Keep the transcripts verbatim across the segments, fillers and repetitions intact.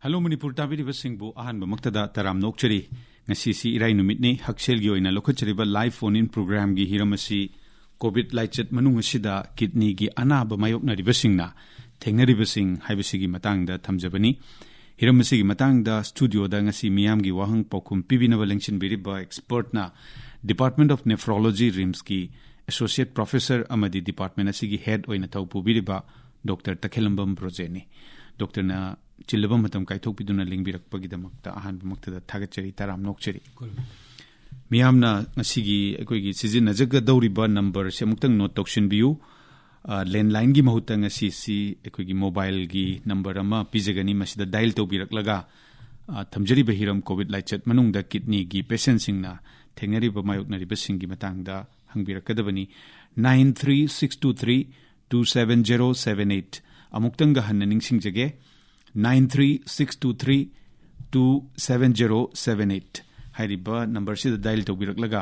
Hello Manipur ꯇꯥꯕꯤꯔꯤꯕꯁꯤꯡꯕꯨ ꯑꯍꯥꯟꯕꯃꯛꯇꯗ ꯇꯔꯥꯝꯅ ꯑꯣꯛꯆꯔꯤ꯫ ꯉꯁꯤꯁꯤ ꯏꯔꯥꯏ ꯅꯨꯃꯤꯠꯅꯤ꯫ ꯍꯛꯁꯦꯜꯒꯤ ꯑꯣꯏꯅ ꯂꯧꯈꯠꯆꯔꯤꯕ live phone in programꯒꯤ ꯍꯤꯔꯝ ꯑꯁꯤ COVID ꯂꯥꯏꯆꯠ ꯃꯅꯨꯡ ꯑꯁꯤꯗ ꯀꯤꯗꯅꯤꯒꯤ ꯑꯅꯥꯕ ꯃꯥꯌꯣꯛꯅꯔꯤꯕꯁꯤꯡꯅ ꯊꯦꯡꯅꯔꯤꯕꯁꯤꯡ ꯍꯥꯏꯕꯁꯤꯒꯤ ꯃꯇꯥꯡꯗ ꯊꯝꯖꯕꯅꯤ꯫ ꯍꯤꯔꯝ ꯑꯁꯤꯒꯤ ꯃꯇꯥꯡꯗ studioꯗ ꯉꯁꯤ ꯃꯤꯌꯥꯝꯒꯤ ꯋꯥꯍꯪ ꯄꯥꯎꯈꯨꯝ ꯄꯤꯕꯤꯅꯕ ꯂꯦꯡꯁꯤꯟꯕꯤꯔꯤꯕ expertꯅ Department of Nephrology, RIMSꯀꯤ Associate Professor ꯑꯃꯗꯤ department ꯑꯁꯤꯒꯤ head ꯑꯣꯏꯅ ꯊꯧ ꯄꯨꯕꯤꯔꯤꯕ Doctor ꯇꯈꯦꯂꯝꯕꯝ ꯕ꯭ꯔꯣꯖꯦꯟꯅꯤ꯫ Doctorꯅ ꯆꯤꯜꯂꯕ ꯃꯇꯝ ꯀꯥꯏꯊꯣꯛꯄꯤꯗꯨꯅ ꯂꯦꯡꯕꯤꯔꯛꯄꯒꯤꯗꯃꯛꯇ ꯑꯍꯥꯟꯕꯃꯛꯇꯗ ꯊꯥꯒꯠꯆꯔꯤ, ꯇꯔꯥꯝꯅ ꯑꯣꯛꯆꯔꯤ꯫ ꯃꯤꯌꯥꯝꯅ ꯉꯁꯤꯒꯤ ꯑꯩꯈꯣꯏꯒꯤ ꯁꯤꯖꯤꯟꯅꯖꯒꯗꯧꯔꯤꯕ numberꯁꯦ ꯑꯃꯨꯛꯇꯪ note ꯇꯧꯁꯤꯟꯕꯤꯌꯨ꯫ ꯑ, landlineꯒꯤ ꯃꯍꯨꯠꯇ ꯉꯁꯤꯁꯤ ꯑꯩꯈꯣꯏꯒꯤ mobileꯒꯤ number ꯑꯃ ꯄꯤꯖꯒꯅꯤ, ꯃꯁꯤꯗ dial ꯇꯧꯕꯤꯔꯛꯂꯒ, ꯑ, ꯊꯝꯖꯔꯤꯕ ꯍꯤꯔꯝ COVID ꯂꯥꯏꯆꯠ ꯃꯅꯨꯡꯗ kidneyꯒꯤ patientꯁꯤꯡꯅ ꯊꯦꯡꯅꯔꯤꯕ ꯃꯥꯌꯣꯛꯅꯔꯤꯕꯁꯤꯡꯒꯤ ꯃꯇꯥꯡꯗ ꯍꯪꯕꯤꯔꯛꯀꯗꯕꯅꯤ꯫ Nine three six two three two seven zero seven eight꯫ ꯑꯃꯨꯛꯇꯪꯒ ꯍꯟꯅ ꯅꯤꯡꯁꯤꯡꯖꯒꯦ, nine three six two three two seven zero seven eight꯫ ꯍꯥꯏꯔꯤꯕ numberꯁꯤꯗ dial ꯇꯧꯕꯤꯔꯛꯂꯒ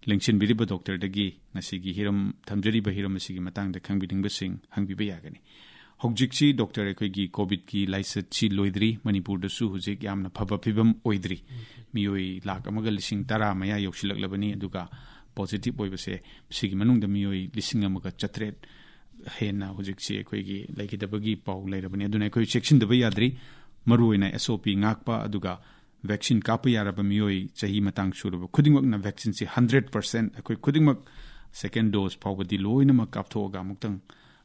ꯂꯦꯡꯁꯤꯟꯕꯤꯔꯤꯕ doctorꯗꯒꯤ ꯉꯁꯤꯒꯤ ꯍꯤꯔꯝ, ꯊꯝꯖꯔꯤꯕ ꯍꯤꯔꯝ ꯑꯁꯤꯒꯤ ꯃꯇꯥꯡꯗ ꯈꯪꯕꯤꯅꯤꯡꯕꯁꯤꯡ ꯍꯪꯕꯤꯕ ꯌꯥꯒꯅꯤ꯫ ꯍꯧꯖꯤꯛꯁꯤ doctor ꯑꯩꯈꯣꯏꯒꯤ COVIDꯀꯤ ꯂꯥꯏꯆꯠꯁꯤ ꯂꯣꯏꯗ꯭ꯔꯤ, ꯃꯅꯤꯄꯨꯔꯗꯁꯨ ꯍꯧꯖꯤꯛ ꯌꯥꯝꯅ ꯐꯕ ꯐꯤꯕꯝ ꯑꯣꯏꯗ꯭ꯔꯤ꯫ ꯃꯤꯑꯣꯏ ꯂꯥꯈ ꯑꯃꯒ ꯂꯤꯁꯤꯡ ꯇꯔꯥ ꯃꯌꯥ ꯌꯧꯁꯤꯜꯂꯛꯂꯕꯅꯤ, ꯑꯗꯨꯒ positive ꯑꯣꯏꯕꯁꯦ ꯁꯤꯒꯤ ꯃꯅꯨꯡꯗ ꯃꯤꯑꯣꯏ ꯂꯤꯁꯤꯡ ꯑꯃꯒ ꯆꯥꯇ꯭ꯔꯦꯠ ꯍꯦꯟꯅ ꯍꯧꯖꯤꯛꯁꯤ ꯑꯩꯈꯣꯏꯒꯤ ꯂꯩꯒꯗꯕꯒꯤ ꯄꯥꯎ ꯂꯩꯔꯕꯅꯤ꯫ ꯑꯗꯨꯅ ꯑꯩꯈꯣꯏ ꯆꯦꯛꯁꯤꯟꯗꯕ ꯌꯥꯗ꯭ꯔꯤ꯫ ꯃꯔꯨꯑꯣꯏꯅ SOP ꯉꯥꯛꯄ, ꯑꯗꯨꯒ vaccine ꯀꯥꯞꯄ ꯌꯥꯔꯕ ꯃꯤꯑꯣꯏ ꯆꯍꯤ ꯃꯇꯥꯡ ꯁꯨꯔꯕ ꯈꯨꯗꯤꯡꯃꯛꯅ vaccineꯁꯤ hundred percent ꯑꯩꯈꯣꯏ ꯈꯨꯗꯤꯡꯃꯛ second dose ꯐꯥꯎꯕꯗꯤ ꯂꯣꯏꯅꯃꯛ ꯀꯥꯞꯊꯣꯛꯑꯒ ꯑꯃꯨꯛꯇꯪ,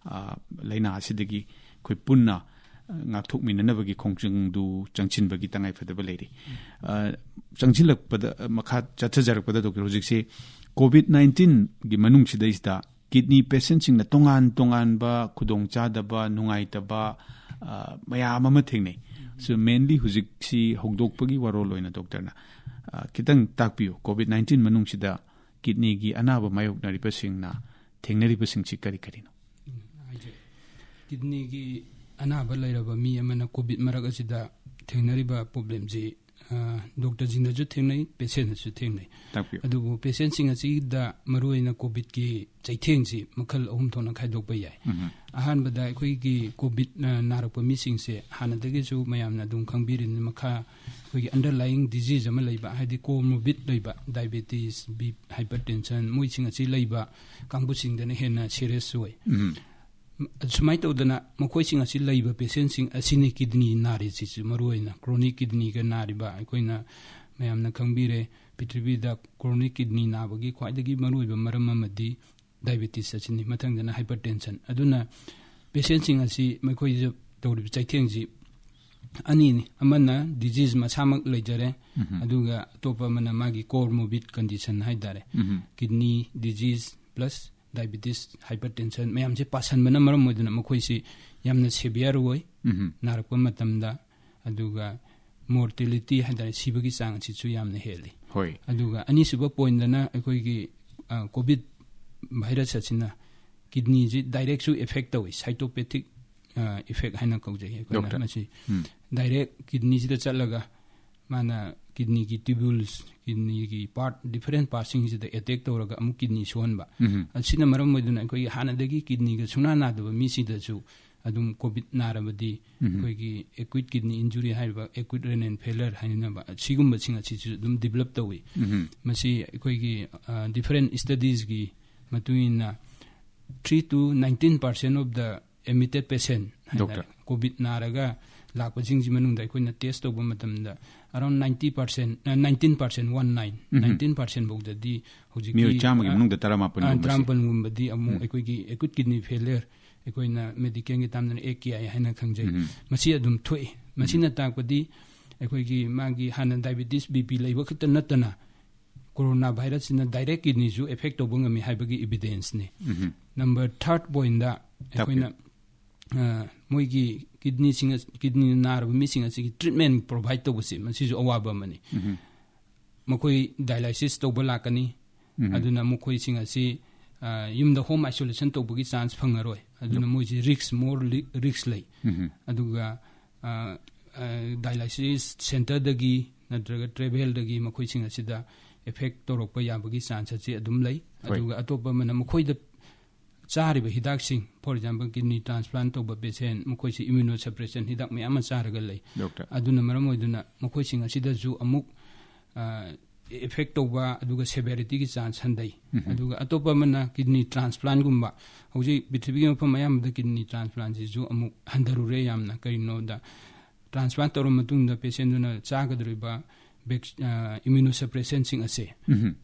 ꯑ, ꯂꯥꯏꯅꯥ ꯑꯁꯤꯗꯒꯤ ꯑꯩꯈꯣꯏ ꯄꯨꯟꯅ, ꯑ, ꯉꯥꯛꯊꯣꯛꯃꯤꯟꯅꯅꯕꯒꯤ ꯈꯣꯡꯖꯪꯗꯨ ꯆꯪꯁꯤꯟꯕꯒꯤ ꯇꯉꯥꯏꯐꯗꯕ ꯂꯩꯔꯤ꯫ ꯑ, ꯆꯪꯁꯤꯜꯂꯛꯄꯗ, ꯑ, ꯃꯈꯥ ꯆꯠꯊꯖꯔꯛꯄꯗ doctor, ꯍꯧꯖꯤꯛꯁꯤ COVID nineteenꯒꯤ ꯃꯅꯨꯡꯁꯤꯗꯩꯁꯤꯗ kidney patientꯁꯤꯡꯅ ꯇꯣꯉꯥꯟ ꯇꯣꯉꯥꯟꯕ ꯈꯨꯗꯣꯡꯆꯥꯗꯕ, ꯅꯨꯡꯉꯥꯏꯇꯕ, ꯑ, ꯃꯌꯥꯝ ꯑꯃ ꯊꯦꯡꯅꯩ꯫ So mainly ꯍꯧꯖꯤꯛꯁꯤ ꯍꯧꯗꯣꯛꯄꯒꯤ ꯋꯥꯔꯣꯜ ꯑꯣꯏꯅ doctorꯅ, ꯑ, ꯈꯤꯇꯪ ꯇꯥꯛꯄꯤꯌꯨ, COVID nineteen ꯃꯅꯨꯡꯁꯤꯗ kidneyꯒꯤ ꯑꯅꯥꯕ ꯃꯥꯌꯣꯛꯅꯔꯤꯕꯁꯤꯡꯅ ꯊꯦꯡꯅꯔꯤꯕꯁꯤꯡꯁꯤ ꯀꯔꯤ ꯀꯔꯤꯅꯣ? ꯎꯝ, ꯍꯥꯏꯖꯒꯦ꯫ Kidneyꯒꯤ ꯑꯅꯥꯕ ꯂꯩꯔꯕ ꯃꯤ ꯑꯃꯅ COVID ꯃꯔꯛ ꯑꯁꯤꯗ ꯊꯦꯡꯅꯔꯤꯕ problemꯁꯤ ꯗꯣꯛꯇꯔꯁꯤꯡꯅꯁꯨ ꯊꯦꯡꯅꯩ, ꯄꯦꯁꯦꯟꯅꯁꯨ ꯊꯦꯡꯅꯩ꯫ ꯑꯗꯨꯕꯨ ꯄꯦꯁꯦꯟꯁꯤꯡ ꯑꯁꯤꯗ ꯃꯔꯨꯑꯣꯏꯅ ꯀꯣꯚꯤꯗꯀꯤ ꯆꯩꯊꯦꯡꯁꯤ ꯃꯈꯜ ꯑꯍꯨꯝ ꯊꯣꯛꯅ ꯈꯥꯏꯗꯣꯛꯄ ꯌꯥꯏ꯫ ꯑꯍꯥꯟꯕꯗ ꯑꯩꯈꯣꯏꯒꯤ ꯀꯣꯚꯤꯗ ꯅꯥꯔꯛꯄ ꯃꯤꯁꯤꯡꯁꯦ ꯍꯥꯟꯅꯗꯒꯤꯁꯨ ꯃꯌꯥꯝꯅ ꯑꯗꯨꯝ ꯈꯪꯕꯤꯔꯤꯕꯅꯤ, ꯃꯈꯥ ꯑꯩꯈꯣꯏꯒꯤ underlying disease ꯑꯃ ꯂꯩꯕ, ꯍꯥꯏꯗꯤ comorbid ꯂꯩꯕ, diabetes, ꯕꯤ hypertension, ꯃꯣꯏꯁꯤꯡ ꯑꯁꯤ ꯂꯩꯕ ꯀꯥꯡꯕꯨꯁꯤꯡꯗꯅ ꯍꯦꯟꯅ serious ꯑꯣꯏ꯫ ꯁꯨꯃꯥꯏꯅ ꯇꯧꯗꯅ ꯃꯈꯣꯏꯁꯤꯡ ꯑꯁꯤ ꯂꯩꯕ ꯄꯦꯁꯦꯟꯁꯤꯡ ꯑꯁꯤꯅꯤ ꯀꯤꯗꯅꯤ ꯅꯥꯔꯤꯁꯤꯁꯨ ꯃꯔꯨꯑꯣꯏꯅ꯫ ꯀ꯭ꯔꯣꯅꯤꯛ ꯀꯤꯗꯅꯤꯒ ꯅꯥꯔꯤꯕ ꯑꯩꯈꯣꯏꯅ ꯃꯌꯥꯝꯅ ꯈꯪꯕꯤꯔꯦ, ꯄ꯭ꯔꯤꯊꯤꯕꯤꯗ ꯀ꯭ꯔꯣꯅꯤꯛ ꯀꯤꯗꯅꯤ ꯅꯥꯕꯒꯤ ꯈ꯭ꯋꯥꯏꯗꯒꯤ ꯃꯔꯨꯑꯣꯏꯕ ꯃꯔꯝ ꯑꯃꯗꯤ ꯗꯥꯏꯕꯦꯇꯤꯁ ꯑꯁꯤꯅꯤ, ꯃꯊꯪꯗꯅ ꯍꯥꯏꯄꯔꯇꯦꯟꯁꯟ꯫ ꯑꯗꯨꯅ ꯄꯦꯁꯦꯟꯁꯤꯡ ꯑꯁꯤ ꯃꯈꯣꯏꯗ ꯇꯧꯔꯤꯕ ꯆꯩꯊꯦꯡꯁꯤ ꯑꯅꯤꯅꯤ, ꯑꯃꯅ ꯗꯤꯖꯤꯖ ꯃꯁꯥꯃꯛ ꯂꯩꯖꯔꯦ, ꯑꯗꯨꯒ ꯑꯇꯣꯞꯄ ꯑꯃꯅ ꯃꯥꯒꯤ ꯀꯣꯔꯃꯣꯕꯤꯠ ꯀꯟꯗꯤꯁꯟ ꯍꯥꯏꯇꯥꯔꯦ, kidney disease plus diabetes, hypertension ꯃꯌꯥꯝꯁꯦ ꯄꯥꯁꯟꯕꯅ ꯃꯔꯝ ꯑꯣꯏꯗꯨꯅ ꯃꯈꯣꯏꯁꯤ ꯌꯥꯝꯅ ꯁꯦꯚꯤꯌꯔ ꯑꯣꯏ ꯅꯥꯔꯛꯄ ꯃꯇꯝꯗ, ꯑꯗꯨꯒ ꯃꯣꯔꯇꯦꯂꯤꯇꯤ ꯍꯥꯏꯇꯥꯔꯦ, ꯁꯤꯕꯒꯤ ꯆꯥꯡ ꯑꯁꯤꯁꯨ ꯌꯥꯝꯅ ꯍꯦꯜꯂꯤ꯫ ꯍꯣꯏ꯫ ꯑꯗꯨꯒ ꯑꯅꯤꯁꯨꯕ ꯄꯣꯏꯟꯗꯅ ꯑꯩꯈꯣꯏꯒꯤ, ꯑ, ꯀꯣꯚꯤꯗ ꯚꯥꯏꯔꯁ ꯑꯁꯤꯅ ꯀꯤꯗꯅꯤꯁꯤ ꯗꯥꯏꯔꯦꯛꯁꯨ ꯑꯦꯐꯦꯛ ꯇꯧꯏ, ꯁꯥꯏꯇꯣꯄꯦꯊꯤꯛ, ꯑ, ꯏꯐꯦꯛ ꯍꯥꯏꯅ ꯀꯧꯖꯩ ꯑꯩꯈꯣꯏꯅ ꯗꯣꯛꯇꯔ꯫ ꯃꯁꯤ ꯎꯝ꯫ ꯗꯥꯏꯔꯦꯛ ꯀꯤꯗꯅꯤꯁꯤꯗ ꯆꯠꯂꯒ ꯃꯥꯅ ꯀꯤꯗꯅꯤꯒꯤ ꯇ꯭ꯌꯨꯕꯨꯜꯁ, ꯀꯤꯗꯅꯤꯒꯤ ꯄꯥꯔꯠ, ꯗꯤꯐꯔꯦꯟ ꯄꯥꯔꯠꯁꯤꯡꯁꯤꯗ ꯑꯦꯇꯦꯛ ꯇꯧꯔꯒ ꯑꯃꯨꯛ ꯀꯤꯗꯅꯤ ꯁꯣꯛꯍꯟꯕ꯫ ꯎꯝ꯫ ꯑꯁꯤꯅ ꯃꯔꯝ ꯑꯣꯏꯗꯨꯅ ꯑꯩꯈꯣꯏꯒꯤ ꯍꯥꯟꯅꯗꯒꯤ ꯀꯤꯗꯅꯤꯒ ꯁꯨꯡꯅꯥ ꯅꯥꯗꯕ ꯃꯤꯁꯤꯗꯁꯨ ꯑꯗꯨꯝ ꯀꯣꯚꯤꯗ ꯅꯥꯔꯕꯗꯤ ꯎꯝ꯫ ꯑꯩꯈꯣꯏꯒꯤ acute kidney injury ꯍꯥꯏꯔꯤꯕ acute renal failure ꯍꯥꯏꯅꯕ ꯁꯤꯒꯨꯝꯕꯁꯤꯡ ꯑꯁꯤꯁꯨ ꯑꯗꯨꯝ ꯗꯤꯕꯂꯞ ꯇꯧꯏ꯫ ꯎꯝ꯫ ꯃꯁꯤ ꯑꯩꯈꯣꯏꯒꯤ, ꯑ, ꯗꯤꯐꯔꯦꯟ ꯁ꯭ꯇꯗꯤꯁꯀꯤ ꯃꯇꯨꯡ ꯏꯟꯅ three to nineteen percent of the admitted patient ꯍꯥꯏꯇꯥꯔꯦ, ꯗꯣꯛꯇꯔ꯫ ꯀꯣꯚꯤꯗ ꯅꯥꯔꯒ ꯂꯥꯛꯄꯁꯤꯡꯁꯤ ꯃꯅꯨꯡꯗ ꯑꯩꯈꯣꯏꯅ ꯇꯦꯁ ꯇꯧꯕ ꯃꯇꯝꯗ around ninety percent, ꯑ, nineteen percent, one nine, ꯎꯝ꯫ Nineteen percent ꯐꯥꯎꯗꯗꯤ ꯍꯧꯖꯤꯛꯀꯤ, ꯃꯤꯑꯣꯏ ꯆꯥꯝꯃꯒꯤ ꯑ, ꯃꯅꯨꯡꯗ ꯇꯔꯥꯃꯥꯄꯟꯒꯨꯝꯕꯁꯤ꯫ ꯑ, ꯇꯔꯥꯃꯥꯄꯟꯒꯨꯝꯕꯗꯤ ꯑꯃꯨꯛ ꯎꯝ꯫ ꯑꯩꯈꯣꯏꯒꯤ acute kidney failure, ꯑꯩꯈꯣꯏꯅ ꯃꯦꯗꯤꯀꯦꯜꯒꯤ ꯇꯥꯝꯗꯅ ꯑꯦ ꯀꯦ ꯑꯥꯏ ꯍꯥꯏꯅ ꯈꯪꯖꯩ꯫ ꯎꯝ꯫ ꯃꯁꯤ ꯑꯗꯨꯝ ꯊꯣꯛꯏ꯫ ꯃꯁꯤꯅ ꯎꯝ꯫ ꯇꯥꯛꯄꯗꯤ ꯑꯩꯈꯣꯏꯒꯤ ꯃꯥꯒꯤ ꯍꯥꯟꯅ ꯗꯥꯏꯕꯦꯇꯤꯁ, ꯕꯤ ꯄꯤ ꯂꯩꯕ ꯈꯛꯇ ꯅꯠꯇꯅ ꯀꯣꯔꯣꯅꯥ ꯚꯥꯏꯔꯁꯁꯤꯅ ꯗꯥꯏꯔꯦꯛ ꯀꯤꯗꯅꯤꯁꯨ ꯑꯦꯐꯦꯛ ꯇꯧꯕ ꯉꯝꯃꯤ ꯍꯥꯏꯕꯒꯤ ꯏꯕꯤꯗꯦꯟꯁꯅꯤ꯫ ꯎꯝ꯫ ꯅꯝꯕꯔ ꯊꯥꯔꯠ ꯄꯣꯏꯟꯗ ꯑꯩꯈꯣꯏꯅ, ꯑ, ꯃꯣꯏꯒꯤ ꯀꯤꯗꯅꯤꯁꯤꯡ ꯑꯁ-, ꯀꯤꯗꯅꯤ ꯅꯥꯔꯕ ꯃꯤꯁꯤꯡ ꯑꯁꯤꯒꯤ ꯇ꯭ꯔꯤꯠꯃꯦꯟ ꯄ꯭ꯔꯣꯚꯥꯏꯗ ꯇꯧꯕꯁꯤ ꯃꯁꯤꯁꯨ ꯑꯋꯥꯕ ꯑꯃꯅꯤ꯫ ꯎꯝ꯫ ꯃꯈꯣꯏ ꯗꯥꯏꯂꯥꯏꯁꯤꯁ ꯇꯧꯕ ꯂꯥꯛꯀꯅꯤ꯫ ꯎꯝ꯫ ꯑꯗꯨꯅ ꯃꯈꯣꯏꯁꯤꯡ ꯑꯁꯤ, ꯑ, ꯌꯨꯝꯗ ꯍꯣꯝ ꯑꯥꯏꯁꯣꯂꯦꯁꯟ ꯇꯧꯕꯒꯤ ꯆꯥꯟꯁ ꯐꯪꯉꯔꯣꯏ꯫ ꯑꯗꯨꯅ ꯌꯣ꯫ ꯃꯣꯏꯁꯤ ꯔꯤꯛꯁ, ꯃꯣꯔ ꯂꯤ-, ꯔꯤꯛꯁ ꯂꯩ꯫ ꯎꯝ꯫ ꯑꯗꯨꯒ, ꯑ, dialysis centreꯗꯒꯤ ꯅꯠꯇ꯭ꯔꯒ travelꯗꯒꯤ ꯃꯈꯣꯏꯁꯤꯡ ꯑꯁꯤꯗ effect ꯇꯧꯔꯛꯄ ꯌꯥꯕꯒꯤ chance ꯑꯁꯤ ꯑꯗꯨꯝ ꯂꯩ꯫ ꯍꯣꯏ꯫ ꯑꯗꯨꯒ ꯑꯇꯣꯞꯄ ꯑꯃꯅ ꯃꯈꯣꯏꯗ ꯆꯥꯔꯤꯕ ꯍꯤꯗꯥꯛꯁꯤꯡ, for example, kidney transplant ꯇꯧꯕ patient, ꯃꯈꯣꯏꯁꯤ immunosuppression ꯍꯤꯗꯥꯛ ꯃꯌꯥꯝ ꯑꯃ ꯆꯥꯔꯒ ꯂꯩ꯫ ꯗꯣꯛꯇꯔ꯫ ꯑꯗꯨꯅ ꯃꯔꯝ ꯑꯣꯏꯗꯨꯅ ꯃꯈꯣꯏꯁꯤꯡ ꯑꯁꯤꯗꯁꯨ ꯑꯃꯨꯛ effect ꯇꯧꯕ, ꯑꯗꯨꯒ severityꯒꯤ chance ꯍꯟꯊꯩ꯫ ꯎꯝ꯫ ꯑꯗꯨꯒ ꯑꯇꯣꯞꯄ ꯑꯃꯅ kidney transplantꯒꯨꯝꯕ, ꯍꯧꯖꯤꯛ ꯄ꯭ꯔꯤꯊꯤꯕꯤꯒꯤ ꯃꯐꯝ ꯑꯌꯥꯝꯕꯗ kidney transplantꯁꯤꯁꯨ ꯑꯃꯨꯛ ꯍꯟꯊꯔꯨꯔꯦ ꯌꯥꯝꯅ꯫ ꯀꯔꯤꯒꯤꯅꯣꯗ, transplant ꯇꯧꯔꯕ ꯃꯇꯨꯡꯗ patientꯗꯨꯅ ꯆꯥꯒꯗꯧꯔꯤꯕ vac- immunosuppressantꯁꯤꯡ ꯑꯁꯦ ꯎꯝ꯫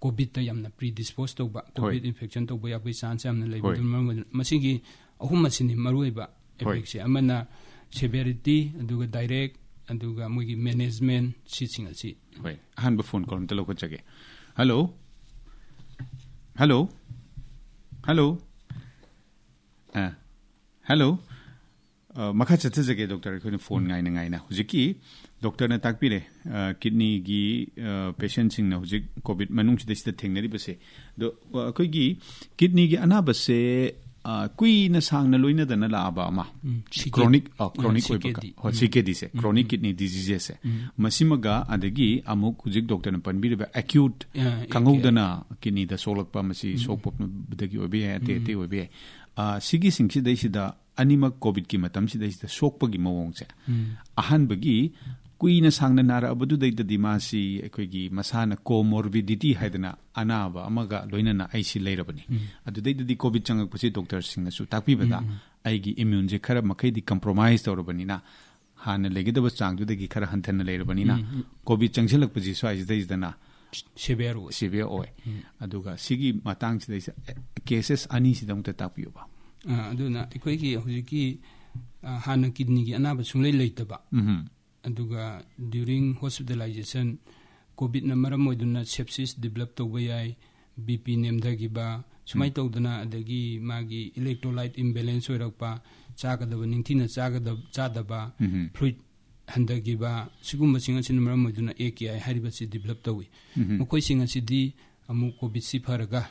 COVIDꯇ ꯌꯥꯝꯅ predispose ꯇꯧꯕ, COVID ꯍꯣꯏ꯫ infection ꯇꯧꯕ ꯌꯥꯕꯒꯤ chance ꯌꯥꯝꯅ ꯂꯩꯕ꯫ ꯍꯣꯏ꯫ ꯑꯗꯨꯅ ꯃꯔꯝ ꯑꯣꯏꯗꯨꯅ ꯃꯁꯤꯒꯤ ꯑꯍꯨꯝ ꯑꯁꯤꯅꯤ ꯃꯔꯨꯑꯣꯏꯕ ꯍꯣꯏ꯫ effectꯁꯦ꯫ ꯑꯃꯅ severity, ꯑꯗꯨꯒ direct, ꯑꯗꯨꯒ ꯃꯣꯏꯒꯤ management, ꯁꯤꯁꯤꯡ ꯑꯁꯤ꯫ ꯍꯣꯏ, ꯑꯍꯥꯟꯕ phone call ꯑꯝꯇ ꯂꯧꯈꯠꯆꯒꯦ꯫ Hello? Hello? Hello? ꯑ, hello? ꯑ, ꯃꯈꯥ ꯆꯠꯊꯖꯒꯦ, ꯗꯣꯛꯇꯔ꯫ ꯑꯩꯈꯣꯏꯅ phone ꯉꯥꯏꯅ ꯉꯥꯏꯅ ꯍꯧꯖꯤꯛꯀꯤ ꯗꯣꯛꯇꯔꯅ ꯇꯥꯛꯄꯤꯔꯦ, ꯑ, kidneyꯒꯤ, ꯑ, patientꯁꯤꯡꯅ ꯍꯧꯖꯤꯛ COVID ꯃꯅꯨꯡꯁꯤꯗꯩꯁꯤꯗ ꯊꯦꯡꯅꯔꯤꯕꯁꯦ꯫ ꯑꯗꯣ, ꯑ, ꯑꯩꯈꯣꯏꯒꯤ kidneyꯒꯤ ꯑꯅꯥꯕꯁꯦ, ꯑ, ꯀꯨꯏꯅ ꯁꯥꯡꯅ ꯂꯣꯏꯅꯗꯅ ꯂꯥꯛꯑꯕ ꯑꯃ, ꯎꯝ, CKD꯫ chronic, ꯑ, chronic ꯑ, ꯑꯣꯏꯕ, CKD꯫ ꯍꯣꯏ, ꯎꯝ꯫ CKDꯁꯦ, ꯎꯝ, chronic ꯎꯝ꯫ kidney diseaseꯁꯦ, ꯎꯝ꯫ ꯃꯁꯤꯃꯒ ꯑꯗꯒꯤ ꯑꯃꯨꯛ ꯍꯧꯖꯤꯛ ꯗꯣꯛꯇꯔꯅ ꯄꯟꯕꯤꯔꯤꯕ acute, ꯑ, ꯈꯪꯍꯧꯗꯅ kidneyꯗ ꯁꯣꯛꯂꯛꯄ, ꯃꯁꯤ ꯎꯝ꯫ ꯁꯣꯛꯄꯗꯒꯤ ꯑꯣꯏꯕ ꯌꯥꯏ, ꯑꯇꯩ ꯎꯝ꯫ ꯑꯇꯩ ꯑꯣꯏꯕ ꯌꯥꯏ꯫ ꯑ, ꯁꯤꯒꯤꯁꯤꯡꯁꯤꯗꯩꯁꯤꯗ ꯑꯅꯤꯃꯛ COVIDꯀꯤ ꯃꯇꯝꯁꯤꯗꯩꯁꯤꯗ ꯁꯣꯛꯄꯒꯤ ꯃꯑꯣꯡꯁꯦ, ꯎꯝ꯫ ꯑꯍꯥꯟꯕꯒꯤ ꯀꯨꯏꯅ ꯁꯥꯡꯅ ꯅꯥꯔꯛꯑꯕꯗꯨꯗꯩꯗꯗꯤ ꯃꯥꯁꯤ ꯑꯩꯈꯣꯏꯒꯤ ꯃꯁꯥꯅ comorbidity ꯍꯥꯏꯗꯅ ꯑꯅꯥꯕ ꯑꯃꯒ ꯂꯣꯏꯅꯅ ꯑꯩꯁꯤ ꯂꯩꯔꯕꯅꯤ꯫ ꯎꯝ꯫ ꯑꯗꯨꯗꯩꯗꯗꯤ COVID ꯆꯪꯉꯛꯄꯁꯤ ꯗꯣꯛꯇꯔꯁꯤꯡꯅꯁꯨ ꯇꯥꯛꯄꯤꯕꯗ, ꯎꯝ, ꯎꯝ꯫ ꯑꯩꯒꯤ immuneꯁꯦ ꯈꯔ ꯃꯈꯩꯗꯤ compromise ꯇꯧꯔꯕꯅꯤꯅ, ꯍꯥꯟꯅ ꯂꯩꯒꯗꯕ ꯆꯥꯡꯗꯨꯗꯒꯤ ꯈꯔ ꯍꯟꯊꯅ ꯂꯩꯔꯕꯅꯤꯅ, ꯎꯝ, ꯎꯝ꯫ COVID ꯆꯪꯁꯤꯜꯂꯛꯄꯁꯤ ꯁ꯭ꯋꯥꯏꯁꯤꯗꯩꯁꯤꯗꯅ severe ꯑꯣꯏ꯫ severe ꯑꯣꯏ꯫ ꯎꯝ꯫ ꯑꯗꯨꯒ ꯁꯤꯒꯤ ꯃꯇꯥꯡꯁꯤꯗꯩꯁꯤꯗ cases ꯑꯅꯤꯁꯤꯗ ꯑꯃꯨꯛꯇ ꯇꯥꯛꯄꯤꯌꯨꯕ꯫ ꯑ, ꯑꯗꯨꯅ ꯑꯩꯈꯣꯏꯒꯤ ꯍꯧꯖꯤꯛꯀꯤ, ꯑ, ꯍꯥꯟꯅ kidneyꯒꯤ ꯑꯅꯥꯕ ꯁꯨꯡꯂꯩ ꯂꯩꯇꯕ, ꯎꯝ꯫ ꯑꯗꯨꯒ during hospitalization COVIDꯅ ꯃꯔꯝ ꯑꯣꯏꯗꯨꯅ sepsis develop ꯇꯧꯕ ꯌꯥꯏ, BP ꯅꯦꯝꯊꯈꯤꯕ, ꯁꯨꯃꯥꯏꯅ ꯎꯝ꯫ ꯇꯧꯗꯅ, ꯑꯗꯒꯤ ꯃꯥꯒꯤ electrolyte imbalance ꯑꯣꯏꯔꯛꯄ, ꯆꯥꯒꯗꯕ ꯅꯤꯡꯊꯤꯅ ꯆꯥꯒꯗꯕ, ꯆꯥꯗꯕ, ꯎꯝ꯫ fluid ꯍꯟꯊꯈꯤꯕ, ꯁꯤꯒꯨꯝꯕꯁꯤꯡ ꯑꯁꯤꯅ ꯃꯔꯝ ꯑꯣꯏꯗꯨꯅ AKI ꯍꯥꯏꯔꯤꯕꯁꯤ develop ꯇꯧꯏ꯫ ꯎꯝ꯫ ꯃꯈꯣꯏꯁꯤꯡ ꯑꯁꯤꯗꯤ ꯑꯃꯨꯛ COVIDꯁꯤ ꯐꯔꯒ,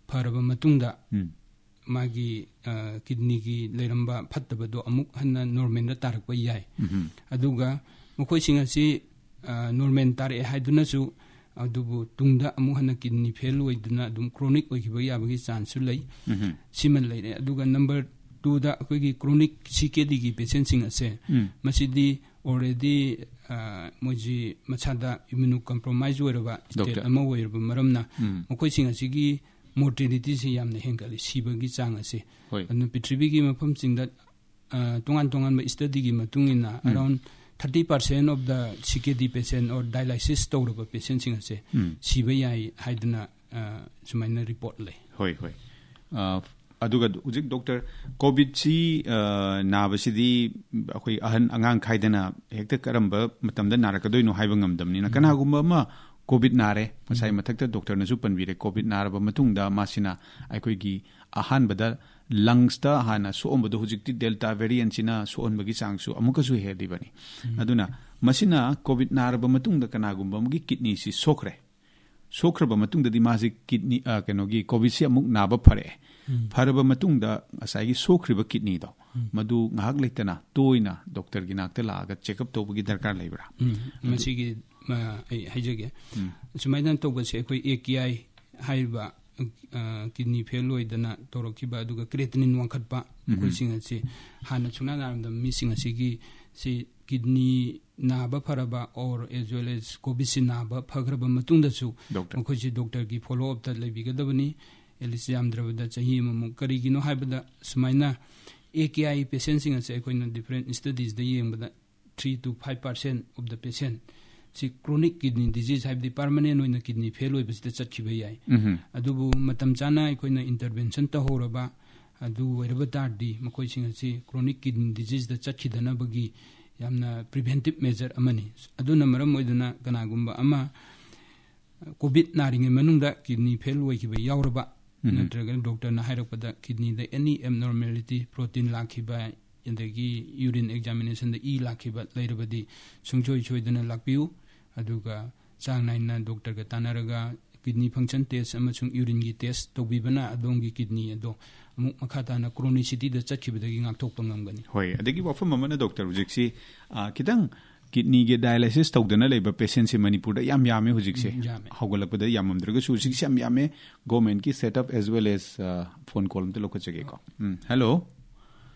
ꯐꯔꯕ ꯃꯇꯨꯡꯗ ꯎꯝ꯫ ꯃꯥꯒꯤ ꯀꯤꯗꯅꯤꯒꯤ ꯂꯩꯔꯝꯕ ꯐꯠꯇꯕꯗꯣ ꯑꯃꯨꯛ ꯍꯟꯅ ꯅꯣꯔꯃꯦꯜꯗ ꯇꯥꯔꯛꯄ ꯌꯥꯏ꯫ ꯑꯗꯨꯒ ꯃꯈꯣꯏꯁꯤꯡ ꯑꯁꯤ ꯅꯣꯔꯃꯦꯜ ꯇꯥꯔꯛꯑꯦ ꯍꯥꯏꯗꯨꯅꯁꯨ, ꯑꯗꯨꯕꯨ ꯇꯨꯡꯗ ꯑꯃꯨꯛ ꯍꯟꯅ ꯀꯤꯗꯅꯤ ꯐꯦꯜ ꯑꯣꯏꯗꯨꯅ ꯑꯗꯨꯝ ꯀ꯭ꯔꯣꯅꯤꯛ ꯑꯣꯏꯈꯤꯕ ꯌꯥꯕꯒꯤ ꯆꯥꯟꯁꯁꯨ ꯂꯩ꯫ ꯁꯤꯃ ꯂꯩꯔꯦ꯫ ꯑꯗꯨꯒ ꯅꯝꯕꯔ ꯇꯨꯗ ꯑꯩꯈꯣꯏꯒꯤ ꯀ꯭ꯔꯣꯅꯤꯛ ꯁꯤ ꯀꯦ ꯗꯤꯒꯤ ꯄꯦꯁꯦꯟꯁꯤꯡ ꯑꯁꯦ, ꯃꯁꯤꯗꯤ ꯑꯣꯜꯔꯦꯗꯤ ꯃꯣꯏꯁꯤ ꯃꯁꯥꯗ ꯏꯝꯃꯨꯅꯣ ꯀꯝꯄ꯭ꯔꯣꯃꯥꯏꯖ ꯑꯣꯏꯔꯕ ꯁ꯭ꯇꯦꯠ ꯗꯣꯛꯇꯔ꯫ ꯑꯃ ꯑꯣꯏꯔꯕ ꯃꯔꯝꯅ, ꯎꯝ꯫ ꯃꯈꯣꯏꯁꯤꯡ ꯑꯁꯤꯒꯤ ꯃꯣꯔꯇꯦꯂꯤꯇꯤꯁꯤ ꯌꯥꯝꯅ ꯍꯦꯟꯒꯠꯂꯤ, ꯁꯤꯕꯒꯤ ꯆꯥꯡ ꯑꯁꯦ꯫ ꯍꯣꯏ꯫ ꯑꯗꯨꯅ ꯄ꯭ꯔꯤꯊꯤꯕꯤꯒꯤ ꯃꯐꯝꯁꯤꯡꯗ, ꯑ, ꯇꯣꯉꯥꯟ ꯇꯣꯉꯥꯟꯕ ꯁ꯭ꯇꯗꯤꯒꯤ ꯃꯇꯨꯡ ꯏꯟꯅ, ꯎꯝ꯫ Around thirty percent of the C K D patient or dialysis ꯇꯧꯔꯕ ꯄꯦꯁꯦꯟꯁꯤꯡ ꯑꯁꯦ ꯎꯝ꯫ ꯁꯤꯕ ꯌꯥꯏ ꯍꯥꯏꯗꯅ, ꯑ, ꯁꯨꯃꯥꯏꯅ ꯔꯤꯄꯣꯔꯠ ꯂꯩ꯫ ꯍꯣꯏ, ꯍꯣꯏ꯫ ꯑ, ꯑꯗꯨꯒ ꯍꯧꯖꯤꯛ ꯗꯣꯛꯇꯔ, ꯀꯣꯚꯤꯗꯁꯤ, ꯑ, ꯅꯥꯕꯁꯤꯗꯤ ꯑꯩꯈꯣꯏ ꯑꯍꯟ ꯑꯉꯥꯡ ꯈꯥꯏꯗꯅ ꯍꯦꯛꯇ ꯀꯔꯝꯕ ꯃꯇꯝꯗ ꯅꯥꯔꯛꯀꯗꯣꯏꯅꯣ ꯍꯥꯏꯕ ꯉꯝꯗꯕꯅꯤꯅ, ꯎꯝ꯫ ꯀꯅꯥꯒꯨꯝꯕ ꯑꯃ ꯀꯣꯚꯤꯗ ꯅꯥꯔꯦ, ꯉꯁꯥꯏ ꯎꯝ꯫ ꯃꯊꯛꯇ ꯗꯣꯛꯇꯔꯅꯁꯨ ꯄꯟꯕꯤꯔꯦ, ꯀꯣꯚꯤꯗ ꯅꯥꯔꯕ ꯃꯇꯨꯡꯗ ꯃꯥꯁꯤꯅ ꯑꯩꯈꯣꯏꯒꯤ ꯑꯍꯥꯟꯕꯗ ꯂꯪꯁꯇ ꯍꯥꯟꯅ ꯁꯣꯛꯑꯝꯕꯗꯣ ꯍꯧꯖꯤꯛꯇꯤ ꯗꯦꯜꯇꯥ ꯚꯦꯔꯤꯌꯦꯟꯁꯤꯅ ꯁꯣꯛꯍꯟꯕꯒꯤ ꯆꯥꯡꯁꯨ ꯑꯃꯨꯛꯀꯁꯨ ꯍꯦꯜꯂꯤꯕꯅꯤ꯫ ꯎꯝ꯫ ꯑꯗꯨꯅ ꯃꯁꯤꯅ ꯀꯣꯚꯤꯗ ꯅꯥꯔꯕ ꯃꯇꯨꯡꯗ ꯀꯅꯥꯒꯨꯝꯕ ꯑꯃꯒꯤ ꯀꯤꯗꯅꯤꯁꯤ ꯁꯣꯛꯈ꯭ꯔꯦ, ꯁꯣꯛꯈ꯭ꯔꯕ ꯃꯇꯨꯡꯗꯗꯤ ꯃꯥꯁꯤ ꯀꯤꯗꯅꯤ, ꯑ, ꯀꯩꯅꯣꯒꯤ ꯀꯣꯚꯤꯗꯁꯤ ꯑꯃꯨꯛ ꯅꯥꯕ ꯐꯔꯛꯑꯦ꯫ ꯎꯝ꯫ ꯐꯔꯕ ꯃꯇꯨꯡꯗ ꯉꯁꯥꯏꯒꯤ ꯁꯣꯛꯈ꯭ꯔꯤꯕ ꯀꯤꯗꯅꯤꯗꯣ, ꯎꯝ꯫ ꯃꯗꯨ ꯉꯥꯏꯍꯥꯛ ꯂꯩꯇꯅ ꯇꯣꯏꯅ ꯗꯣꯛꯇꯔꯒꯤ ꯅꯥꯛꯇ ꯂꯥꯛꯑꯒ ꯆꯦꯛꯑꯞ ꯇꯧꯕꯒꯤ ꯗꯔꯀꯥꯔ ꯂꯩꯕ꯭ꯔꯥ? ꯎꯝ, ꯑꯗꯨ ꯃꯁꯤꯒꯤ, ꯑ, ꯑꯩ ꯍꯥꯏꯖꯒꯦ꯫ ꯎꯝ꯫ ꯁꯨꯃꯥꯏꯅ ꯇꯧꯕꯁꯦ ꯑꯩꯈꯣꯏ A K I ꯍꯥꯏꯔꯤꯕ, ꯑ, ꯀꯤꯗꯅꯤ ꯐꯦꯜ ꯑꯣꯏꯗꯅ ꯇꯧꯔꯛꯈꯤꯕ, ꯑꯗꯨꯒ ꯀ꯭ꯔꯦꯇꯤꯅꯤꯟ ꯋꯥꯡꯈꯠꯄ, ꯎꯝ꯫ ꯃꯈꯣꯏꯁꯤꯡ ꯑꯁꯤ ꯍꯥꯟꯅ ꯁꯨꯡꯅꯥ ꯅꯥꯔꯝꯗꯕ ꯃꯤꯁꯤꯡ ꯑꯁꯤꯒꯤ ꯁꯤ ꯀꯤꯗꯅꯤ ꯅꯥꯕ ꯐꯔꯕ or as well as ꯀꯣꯚꯤꯗꯁꯤ ꯅꯥꯕ ꯐꯈ꯭ꯔꯕ ꯃꯇꯨꯡꯗꯁꯨ ꯗꯣꯛꯇꯔ꯫ ꯃꯈꯣꯏꯁꯤ ꯗꯣꯛꯇꯔꯒꯤ ꯐꯣꯂꯣ ꯑꯞꯇ ꯂꯩꯕꯤꯒꯗꯕꯅꯤ, at least ꯌꯥꯝꯗ꯭ꯔꯕꯗ ꯆꯍꯤ ꯑꯃꯃꯨꯛ꯫ ꯀꯔꯤꯒꯤꯅꯣ ꯍꯥꯏꯕꯗ ꯁꯨꯃꯥꯏꯅ A K I ꯄꯦꯁꯦꯟꯁꯤꯡ ꯑꯁꯦ ꯑꯩꯈꯣꯏꯅ ꯗꯤꯐꯔꯦꯟ ꯁ꯭ꯇꯗꯤꯁꯗ ꯌꯦꯡꯕꯗ three to five percent of the patient ꯁꯤ chronic kidney disease ꯍꯥꯏꯕꯗꯤ ꯄꯔꯃꯅꯦꯟ ꯑꯣꯏꯅ ꯀꯤꯗꯅꯤ ꯐꯦꯜ ꯑꯣꯏꯕꯁꯤꯗ ꯆꯠꯈꯤꯕ ꯌꯥꯏ꯫ ꯎꯝ꯫ ꯑꯗꯨꯕꯨ ꯃꯇꯝ ꯆꯥꯅ ꯑꯩꯈꯣꯏꯅ ꯏꯟꯇꯔꯚꯦꯟꯁꯟ ꯇꯧꯍꯧꯔꯕ ꯑꯗꯨ ꯑꯣꯏꯔꯕ ꯇꯥꯔꯗꯤ ꯃꯈꯣꯏꯁꯤꯡ ꯑꯁꯤ chronic kidney diseaseꯗ ꯆꯠꯈꯤꯗꯅꯕꯒꯤ ꯌꯥꯝꯅ preventive measure ꯑꯃꯅꯤ꯫ ꯑꯗꯨꯅ ꯃꯔꯝ ꯑꯣꯏꯗꯨꯅ ꯀꯅꯥꯒꯨꯝꯕ ꯑꯃ ꯀꯣꯚꯤꯗ ꯅꯥꯔꯤꯉꯩ ꯃꯅꯨꯡꯗ ꯀꯤꯗꯅꯤ ꯐꯦꯜ ꯑꯣꯏꯈꯤꯕ ꯌꯥꯎꯔꯕ, ꯎꯝ꯫ ꯅꯠꯇ꯭ꯔꯒꯅ ꯗꯣꯛꯇꯔꯅ ꯍꯥꯏꯔꯛꯄꯗ ꯀꯤꯗꯅꯤꯗ any abnormality, protein ꯂꯥꯛꯈꯤꯕ, ꯑꯗꯒꯤ ꯌꯨꯔꯤꯟ ꯑꯦꯛꯖꯥꯃꯤꯅꯦꯁꯟꯗ ꯏ ꯂꯥꯛꯈꯤꯕ ꯂꯩꯔꯕꯗꯤ ꯁꯨꯡꯁꯣꯏ ꯁꯣꯏꯗꯅ ꯂꯥꯛꯄꯤꯌꯨ꯫ ꯑꯗꯨꯒ ꯆꯥꯡ ꯅꯥꯏꯅ ꯗꯣꯛꯇꯔꯒ ꯇꯥꯟꯅꯔꯒ ꯀꯤꯗꯅꯤ ꯐꯪꯁꯟ ꯇꯦꯁ ꯑꯃꯁꯨꯡ ꯌꯨꯔꯤꯟꯒꯤ ꯇꯦꯁ ꯇꯧꯕꯤꯕꯅ ꯑꯗꯣꯝꯒꯤ ꯀꯤꯗꯅꯤ ꯑꯗꯣ ꯑꯃꯨꯛ ꯃꯈꯥ ꯇꯥꯅ ꯀ꯭ꯔꯣꯅꯤꯁꯤꯇꯤꯗ ꯆꯠꯈꯤꯕꯗꯒꯤ ꯉꯥꯛꯊꯣꯛꯄ ꯉꯝꯒꯅꯤ꯫ ꯍꯣꯏ, ꯑꯗꯒꯤ ꯋꯥꯐꯝ ꯑꯃꯅ, ꯗꯣꯛꯇꯔ, ꯍꯧꯖꯤꯛꯁꯤ, ꯑ, ꯈꯤꯇꯪ ꯀꯤꯗꯅꯤꯒꯤ ꯗꯥꯏꯂꯥꯏꯁꯤꯁ ꯇꯧꯗꯅ ꯂꯩꯕ ꯄꯦꯁꯦꯟꯁꯤ ꯃꯅꯤꯄꯨꯔꯗ ꯌꯥꯝ ꯌꯥꯝꯃꯦ ꯍꯧꯖꯤꯛꯁꯦ꯫ ꯎꯝ, ꯌꯥꯝꯃꯦ꯫ ꯍꯧꯒꯠꯂꯛꯄꯗ ꯌꯥꯝꯃꯝꯗ꯭ꯔꯒꯁꯨ ꯍꯧꯖꯤꯛꯁꯦ ꯌꯥꯝ ꯌꯥꯝꯃꯦ꯫ ꯒꯣꯔꯃꯦꯟꯒꯤ set up as well as, uh, phone call ꯑꯝꯇ ꯂꯧꯈꯠꯆꯒꯦꯀꯣ꯫ Um, hello.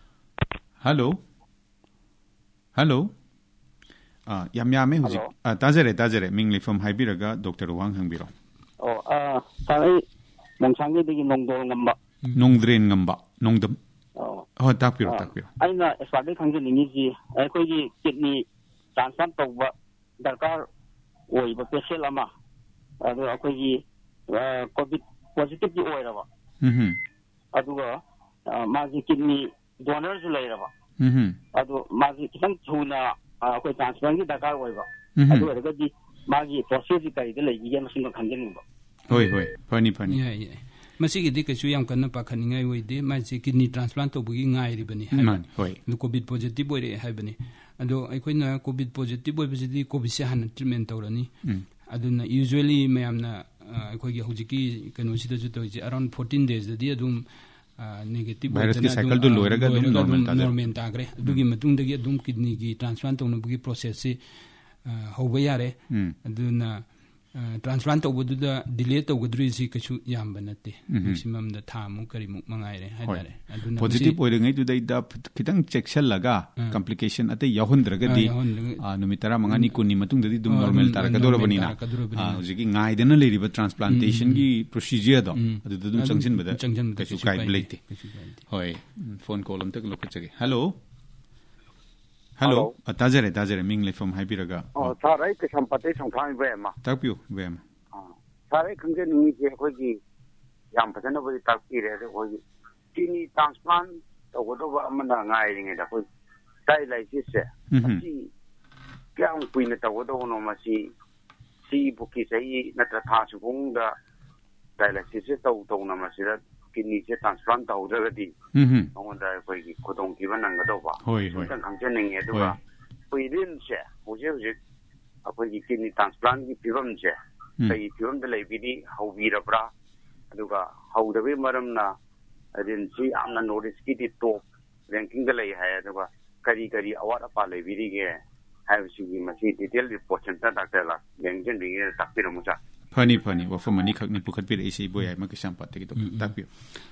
ꯍꯜꯂꯣ꯫ ꯍꯜꯂꯣ꯫ ꯑ, ꯌꯥꯝ ꯌꯥꯝꯃꯦ ꯍꯧꯖꯤꯛ꯫ ꯍꯜꯂꯣ꯫ ꯑ, ꯇꯥꯖꯔꯦ, ꯇꯥꯖꯔꯦ꯫ ꯃꯤꯡ ꯂꯩꯐꯝ ꯍꯥꯏꯕꯤꯔꯒ ꯗꯣꯛꯇꯔ ꯋꯥꯍꯪ ꯍꯪꯕꯤꯔꯣ꯫ ꯑꯣ, ꯑ, ꯁꯥꯔ, ꯑꯩ ꯃꯣꯡꯁꯥꯡꯒꯩꯗꯒꯤ ꯅꯣꯡꯗꯣꯜ ꯉꯝꯕ꯫ ꯅꯣꯡꯗ꯭ꯔꯦꯟ ꯉꯝꯕ, ꯅꯣꯡꯗꯝ꯫ ꯑꯣ꯫ ꯍꯣꯏ, ꯇꯥꯛꯄꯤꯔꯣ, ꯑ, ꯇꯥꯛꯄꯤꯔꯣ꯫ ꯑꯩꯅ ꯑꯦꯛꯁꯄꯥꯔꯠꯇꯒꯤ ꯈꯪꯖꯅꯤꯡꯉꯤꯁꯤ, ꯑꯩꯈꯣꯏꯒꯤ ꯀꯤꯗꯅꯤ ꯇ꯭ꯔꯥꯟꯁꯄ꯭ꯂꯥꯟ ꯇꯧꯕ ꯗꯔꯀꯥꯔ ꯑꯣꯏꯕ ꯄꯦꯁꯦꯟ ꯑꯃ, ꯑꯗꯣ ꯑꯩꯈꯣꯏꯒꯤ, ꯑ, ꯀꯣꯚꯤꯗ ꯄꯣꯖꯤꯇꯤꯚꯇꯤ ꯑꯣꯏꯔꯕ, ꯎꯝ꯫ ꯑꯗꯨꯒ, ꯑ, ꯃꯥꯒꯤ ꯀꯤꯗꯅꯤ ꯗꯣꯅꯔꯁꯨ ꯂꯩꯔꯕ, ꯎꯝ꯫ ꯑꯗꯣ ꯃꯥꯒꯤ ꯈꯤꯇꯪ ꯊꯨꯅ, ꯑ, ꯑꯩꯈꯣꯏ ꯇ꯭ꯔꯥꯟꯁꯄ꯭ꯂꯥꯟꯒꯤ ꯗꯔꯀꯥꯔ ꯑꯣꯏꯕ, ꯎꯝ꯫ ꯑꯗꯨ ꯑꯣꯏꯔꯒꯗꯤ ꯃꯥꯒꯤ ꯄ꯭ꯔꯣꯁꯦꯁꯁꯤ ꯀꯔꯤꯗ ꯂꯩꯕꯤꯒꯦ, ꯃꯁꯤꯃ ꯈꯪꯖꯅꯤꯡꯕ꯫ ꯍꯣꯏ, ꯍꯣꯏ, ꯐꯅꯤ, ꯐꯅꯤ꯫ ꯌꯥꯏ, ꯌꯥꯏ꯫ ꯃꯁꯤꯒꯤꯗꯤ ꯀꯩꯁꯨ ꯌꯥꯝ ꯀꯟꯅ ꯄꯥꯈꯠꯅꯤꯡꯉꯥꯏ ꯑꯣꯏꯗꯦ꯫ ꯃꯥꯁꯦ ꯀꯤꯗꯅꯤ ꯇ꯭ꯔꯥꯟꯁꯄ꯭ꯂꯥꯟ ꯇꯧꯕꯒꯤ ꯉꯥꯏꯔꯤꯕꯅꯤ ꯍꯥꯏꯕ꯫ ꯃꯥꯅꯤ, ꯍꯣꯏ꯫ ꯑꯗꯨ ꯀꯣꯚꯤꯗ ꯄꯣꯖꯤꯇꯤꯚ ꯑꯣꯏꯔꯛꯑꯦ ꯍꯥꯏꯕꯅꯤ꯫ ꯑꯗꯣ ꯑꯩꯈꯣꯏꯅ ꯀꯣꯚꯤꯗ ꯄꯣꯖꯤꯇꯤꯚ ꯑꯣꯏꯕꯁꯤꯗꯤ ꯀꯣꯚꯤꯗꯁꯦ ꯍꯥꯟꯅ ꯇ꯭ꯔꯤꯠꯃꯦꯟ ꯇꯧꯔꯅꯤ꯫ ꯎꯝ꯫ ꯑꯗꯨꯅ usually ꯃꯌꯥꯝꯅ, ꯑ, ꯑꯩꯈꯣꯏꯒꯤ ꯍꯧꯖꯤꯛꯀꯤ ꯀꯩꯅꯣꯁꯤꯗꯁꯨ ꯇꯧꯔꯤꯁꯦ, around fourteen daysꯗꯗꯤ ꯑꯗꯨꯝ, ꯑ, negative ꯚꯥꯏꯔꯁꯀꯤ ꯑꯣꯏꯗꯅ ꯑꯗꯨꯝ, cycleꯗꯨ ꯑ, ꯂꯣꯏꯔꯒ ꯑꯗꯨꯝ ꯂꯣꯏꯔꯒ ꯑꯗꯨꯝ normal ꯇꯥꯖꯔꯦ꯫ Normal ꯇꯥꯈ꯭ꯔꯦ꯫ ꯑꯗꯨꯒꯤ ꯎꯝ꯫ ꯃꯇꯨꯡꯗꯒꯤ ꯑꯗꯨꯝ ꯀꯤꯗꯅꯤꯒꯤ ꯇ꯭ꯔꯥꯟꯁꯄ꯭ꯂꯥꯟ ꯇꯧꯅꯕꯒꯤ ꯄ꯭ꯔꯣꯁꯦꯁꯁꯤ, ꯑ, ꯍꯧꯕ ꯌꯥꯔꯦ꯫ ꯎꯝ꯫ ꯑꯗꯨꯅ, ꯑ, ꯇ꯭ꯔꯥꯟꯁꯄ꯭ꯂꯥꯟ ꯇꯧꯕꯗꯨꯗ ꯗꯤꯂꯦ ꯇꯧꯒꯗꯧꯔꯤꯁꯤ ꯀꯩꯁꯨ ꯌꯥꯝꯕ ꯅꯠꯇꯦ꯫ ꯎꯝ꯫ Maximumꯗ ꯊꯥ ꯑꯃꯨꯛ ꯀꯔꯤꯃꯨꯛ ꯃꯉꯥꯏꯔꯦ ꯍꯣꯏ꯫ ꯍꯥꯏꯇꯥꯔꯦ꯫ ꯑꯗꯨꯅ ꯄꯣꯖꯤꯇꯤꯚ ꯃꯁꯤ ꯑꯣꯏꯔꯤꯉꯩꯗꯨꯗꯩꯗ ꯈꯤꯇꯪ ꯆꯦꯛꯁꯤꯜꯂꯒ, ꯑꯥ꯫ Complication ꯑꯇꯩ ꯌꯥꯎꯍꯟꯗ꯭ꯔꯒꯗꯤ, ꯑꯥ, ꯌꯥꯎꯍꯟꯗ꯭ꯔꯒ-, ꯑꯥ, ꯅꯨꯃꯤꯠ ꯇꯔꯥꯃꯉꯥꯅꯤ, ꯎꯝ꯫ ꯀꯨꯟꯅꯤ ꯃꯇꯨꯡꯗꯗꯤ ꯑꯗꯨꯝ ꯑꯥ, normal ꯑꯗꯨꯝ ꯇꯥꯔꯛꯀꯗꯧꯔꯕꯅꯤꯅ, normal ꯇꯥꯔꯛꯀꯗꯧꯔꯕꯅꯤꯅ꯫ ꯑꯥ, ꯍꯧꯖꯤꯛꯀꯤ ꯉꯥꯏꯗꯅ ꯂꯩꯔꯤꯕ transplantationꯒꯤ ꯎꯝ, ꯎꯝ, ꯎꯝ꯫ Procedureꯗꯣ ꯎꯝ꯫ ꯑꯗꯨꯗ ꯑꯗꯨꯝ ꯑꯗꯨꯝ ꯆꯪꯁꯤꯟꯕꯗ ꯆꯪꯁꯤꯟꯕꯗ ꯀꯩꯁꯨ ꯀꯩꯁꯨ ꯀꯥꯏꯕ ꯀꯥꯏꯗꯦ, ꯂꯩꯇꯦ꯫ ꯀꯩꯁꯨ ꯀꯥꯏꯗꯦ꯫ ꯍꯣꯏ, ꯎꯝ, ꯐꯣꯟ ꯀꯣꯜ ꯑꯝꯇ ꯂꯧꯈꯠꯆꯒꯦ꯫ ꯍꯜꯂꯣ꯫ ꯍꯜꯂꯣ꯫ ꯍꯜꯂꯣ꯫ ꯑ, ꯇꯥꯖꯔꯦ, ꯇꯥꯖꯔꯦ꯫ ꯃꯤꯡ ꯂꯩꯐꯝ ꯍꯥꯏꯕꯤꯔꯒ꯫ ꯑꯣ, ꯑ꯫ ꯁꯥꯔ, ꯑꯩ ꯀꯩꯁꯥꯝꯄꯥꯠꯇꯩ ꯁꯪꯊꯥꯡ ꯏꯕꯦꯝꯃ꯫ ꯇꯥꯛꯄꯤꯌꯨ, ꯏꯕꯦꯝꯃ꯫ ꯑ, ꯁꯥꯔ, ꯑꯩ ꯈꯪꯖꯅꯤꯡꯉꯤꯁꯦ ꯑꯩꯈꯣꯏꯒꯤ ꯌꯥꯝ ꯐꯖꯅꯕꯨꯗꯤ ꯇꯥꯛꯄꯤꯔꯦ, ꯑꯗꯣ ꯑꯩꯈꯣꯏꯒꯤ ꯀꯤꯗꯅꯤ ꯇ꯭ꯔꯥꯟꯁꯄ꯭ꯂꯥꯟ ꯇꯧꯒꯗꯧꯕ ꯑꯃꯅ ꯉꯥꯏꯔꯤꯉꯩꯗ ꯑꯩꯈꯣꯏ ꯗꯥꯏꯂꯥꯏꯁꯤꯁꯁꯦ ꯎꯝ꯫ ꯃꯁꯤ ꯀꯌꯥꯝ ꯀꯨꯏꯅ ꯇꯧꯒꯗꯧꯕꯅꯣ? ꯃꯁꯤ ꯁꯤꯕꯨꯛꯀꯤ ꯆꯍꯤ ꯅꯠꯇ꯭ꯔ ꯊꯥ ꯁꯨꯛ ꯐꯥꯎꯗ ꯗꯥꯏꯂꯥꯏꯁꯤꯁꯁꯦ ꯇꯧ ꯇꯧꯅ ꯃꯁꯤꯗ ꯀꯤꯗꯅꯤꯁꯦ ꯇ꯭ꯔꯥꯟꯁꯄ꯭ꯂꯥꯟ ꯇꯧꯍꯧꯗ꯭ꯔꯒꯗꯤ ꯎꯝ꯫ ꯃꯉꯣꯟꯗ ꯑꯩꯈꯣꯏꯒꯤ ꯈꯨꯗꯣꯡꯊꯤꯕ ꯅꯪꯒꯗꯧꯕ ꯍꯣꯏ, ꯍꯣꯏ꯫ ꯑꯝꯇꯪ ꯈꯪꯖꯅꯤꯡꯉꯦ꯫ ꯑꯗꯨꯒ ꯍꯣꯏ꯫ ꯑꯩꯈꯣꯏ ꯏꯔꯦꯟꯁꯦ ꯍꯧꯖꯤꯛ ꯍꯧꯖꯤꯛ ꯑꯩꯈꯣꯏꯒꯤ ꯀꯤꯗꯅꯤ ꯇ꯭ꯔꯥꯟꯁꯄ꯭ꯂꯥꯟꯒꯤ ꯐꯤꯕꯝꯁꯦ ꯎꯝ꯫ ꯀꯩ ꯐꯤꯕꯝꯗ ꯂꯩꯕꯤꯔꯤ, ꯍꯧꯕꯤꯔꯕ꯭ꯔꯥ? ꯑꯗꯨꯒ ꯍꯧꯗꯕꯒꯤ ꯃꯔꯝꯅ ꯔꯤꯝꯁꯁꯤ ꯌꯥꯝꯅ ꯅꯣꯔꯠ ꯏꯁꯀꯤꯗꯤ ꯇꯣꯞ ꯔꯦꯡꯀꯤꯡꯗ ꯂꯩ ꯍꯥꯏ꯫ ꯑꯗꯨꯒ ꯀꯔꯤ ꯀꯔꯤ ꯑꯋꯥꯠ ꯑꯄꯥ ꯂꯩꯕꯤꯔꯤꯒꯦ ꯍꯥꯏꯕꯁꯤꯒꯤ ꯃꯁꯤ ꯗꯤꯇꯦꯜ ꯔꯤꯄꯣꯔꯠꯁꯤ ꯑꯝꯇ ꯗꯥꯛꯇꯔ ꯂꯦꯡꯖꯟꯕꯤꯒꯦꯅ ꯇꯥꯛꯄꯤꯔꯝꯃꯨ, ꯁꯥꯔ꯫ ꯐꯅꯤ, ꯐꯅꯤ꯫ ꯋꯥꯐꯝ ꯑꯅꯤꯈꯛꯅꯤ ꯄꯨꯈꯠꯄꯤꯔꯛꯏꯁꯤ, ꯏꯕꯣꯌꯥꯏꯃ ꯀꯩꯁꯥꯝꯄꯥꯠꯇꯒꯤ꯫ ꯗꯣꯛꯇꯔ, ꯎꯝ, ꯎꯝ꯫ ꯇꯥꯛꯄꯤꯌꯨ꯫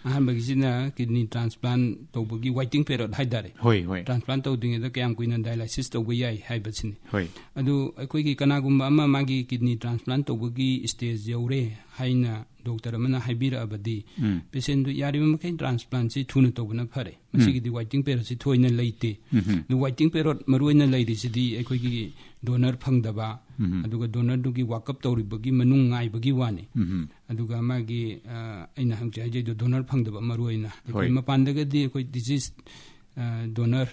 ꯑꯍꯥꯟꯕꯒꯤꯁꯤꯅ ꯀꯤꯗꯅꯤ ꯇ꯭ꯔꯥꯟꯁꯄ꯭ꯂꯥꯟ ꯇꯧꯕꯒꯤ ꯋꯦꯇꯤꯡ ꯄꯦꯔꯣꯗ ꯍꯥꯏꯇꯥꯔꯦ꯫ ꯍꯣꯏ, ꯍꯣꯏ꯫ ꯇ꯭ꯔꯥꯟꯁꯄ꯭ꯂꯥꯟ ꯇꯧꯗ꯭ꯔꯤꯉꯩꯗ ꯀꯌꯥꯝ ꯀꯨꯏꯅ ꯗꯥꯏꯂꯥꯏꯁꯤꯁ ꯇꯧꯕ ꯌꯥꯏ ꯍꯥꯏꯕꯁꯤꯅꯤ꯫ ꯍꯣꯏ꯫ ꯑꯗꯨ ꯑꯩꯈꯣꯏꯒꯤ ꯀꯅꯥꯒꯨꯝꯕ ꯑꯃ ꯃꯥꯒꯤ ꯀꯤꯗꯅꯤ ꯇ꯭ꯔꯥꯟꯁꯄ꯭ꯂꯥꯟ ꯇꯧꯕꯒꯤ ꯁ꯭ꯇꯦꯖ ꯌꯧꯔꯦ ꯍꯥꯏꯅ ꯗꯣꯛꯇꯔ ꯑꯃꯅ ꯍꯥꯏꯕꯤꯔꯛꯑꯕꯗꯤ, ꯎꯝ꯫ ꯄꯦꯁꯦꯟꯗꯨ ꯌꯥꯔꯤꯕ ꯃꯈꯩ ꯇ꯭ꯔꯥꯟꯁꯄ꯭ꯂꯥꯟꯁꯤ ꯊꯨꯅ ꯇꯧꯕꯅ ꯐꯔꯦ꯫ ꯎꯝ꯫ ꯃꯁꯤꯒꯤꯗꯤ ꯋꯦꯇꯤꯡ ꯄꯦꯔꯣꯗꯁꯤ ꯊꯣꯏꯅ ꯂꯩꯇꯦ꯫ ꯎꯝ꯫ ꯑꯗꯨ ꯋꯦꯇꯤꯡ ꯄꯦꯔꯣꯗ ꯃꯔꯨꯑꯣꯏꯅ ꯂꯩꯔꯤꯁꯤꯗꯤ ꯑꯩꯈꯣꯏꯒꯤ ꯗꯣꯅꯔ ꯐꯪꯗꯕ, ꯎꯝ꯫ ꯑꯗꯨꯒ ꯗꯣꯅꯔꯗꯨꯒꯤ ꯋꯥꯛꯑꯞ ꯇꯧꯔꯤꯕꯒꯤ ꯃꯅꯨꯡ ꯉꯥꯏꯕꯒꯤ ꯋꯥꯅꯤ꯫ ꯎꯝ꯫ ꯑꯗꯨꯒ ꯃꯥꯒꯤ, ꯑ, ꯑꯩꯅ ꯍꯧꯖꯤꯛ ꯍꯥꯏꯖꯩꯗꯣ ꯗꯣꯅꯔ ꯐꯪꯗꯕ ꯃꯔꯨꯑꯣꯏꯅ꯫ ꯑꯩꯈꯣꯏ ꯍꯣꯏ꯫ ꯃꯄꯥꯟꯗꯒꯗꯤ ꯑꯩꯈꯣꯏ ꯗꯤꯖꯤꯁ, ꯑ, ꯗꯣꯅꯔ,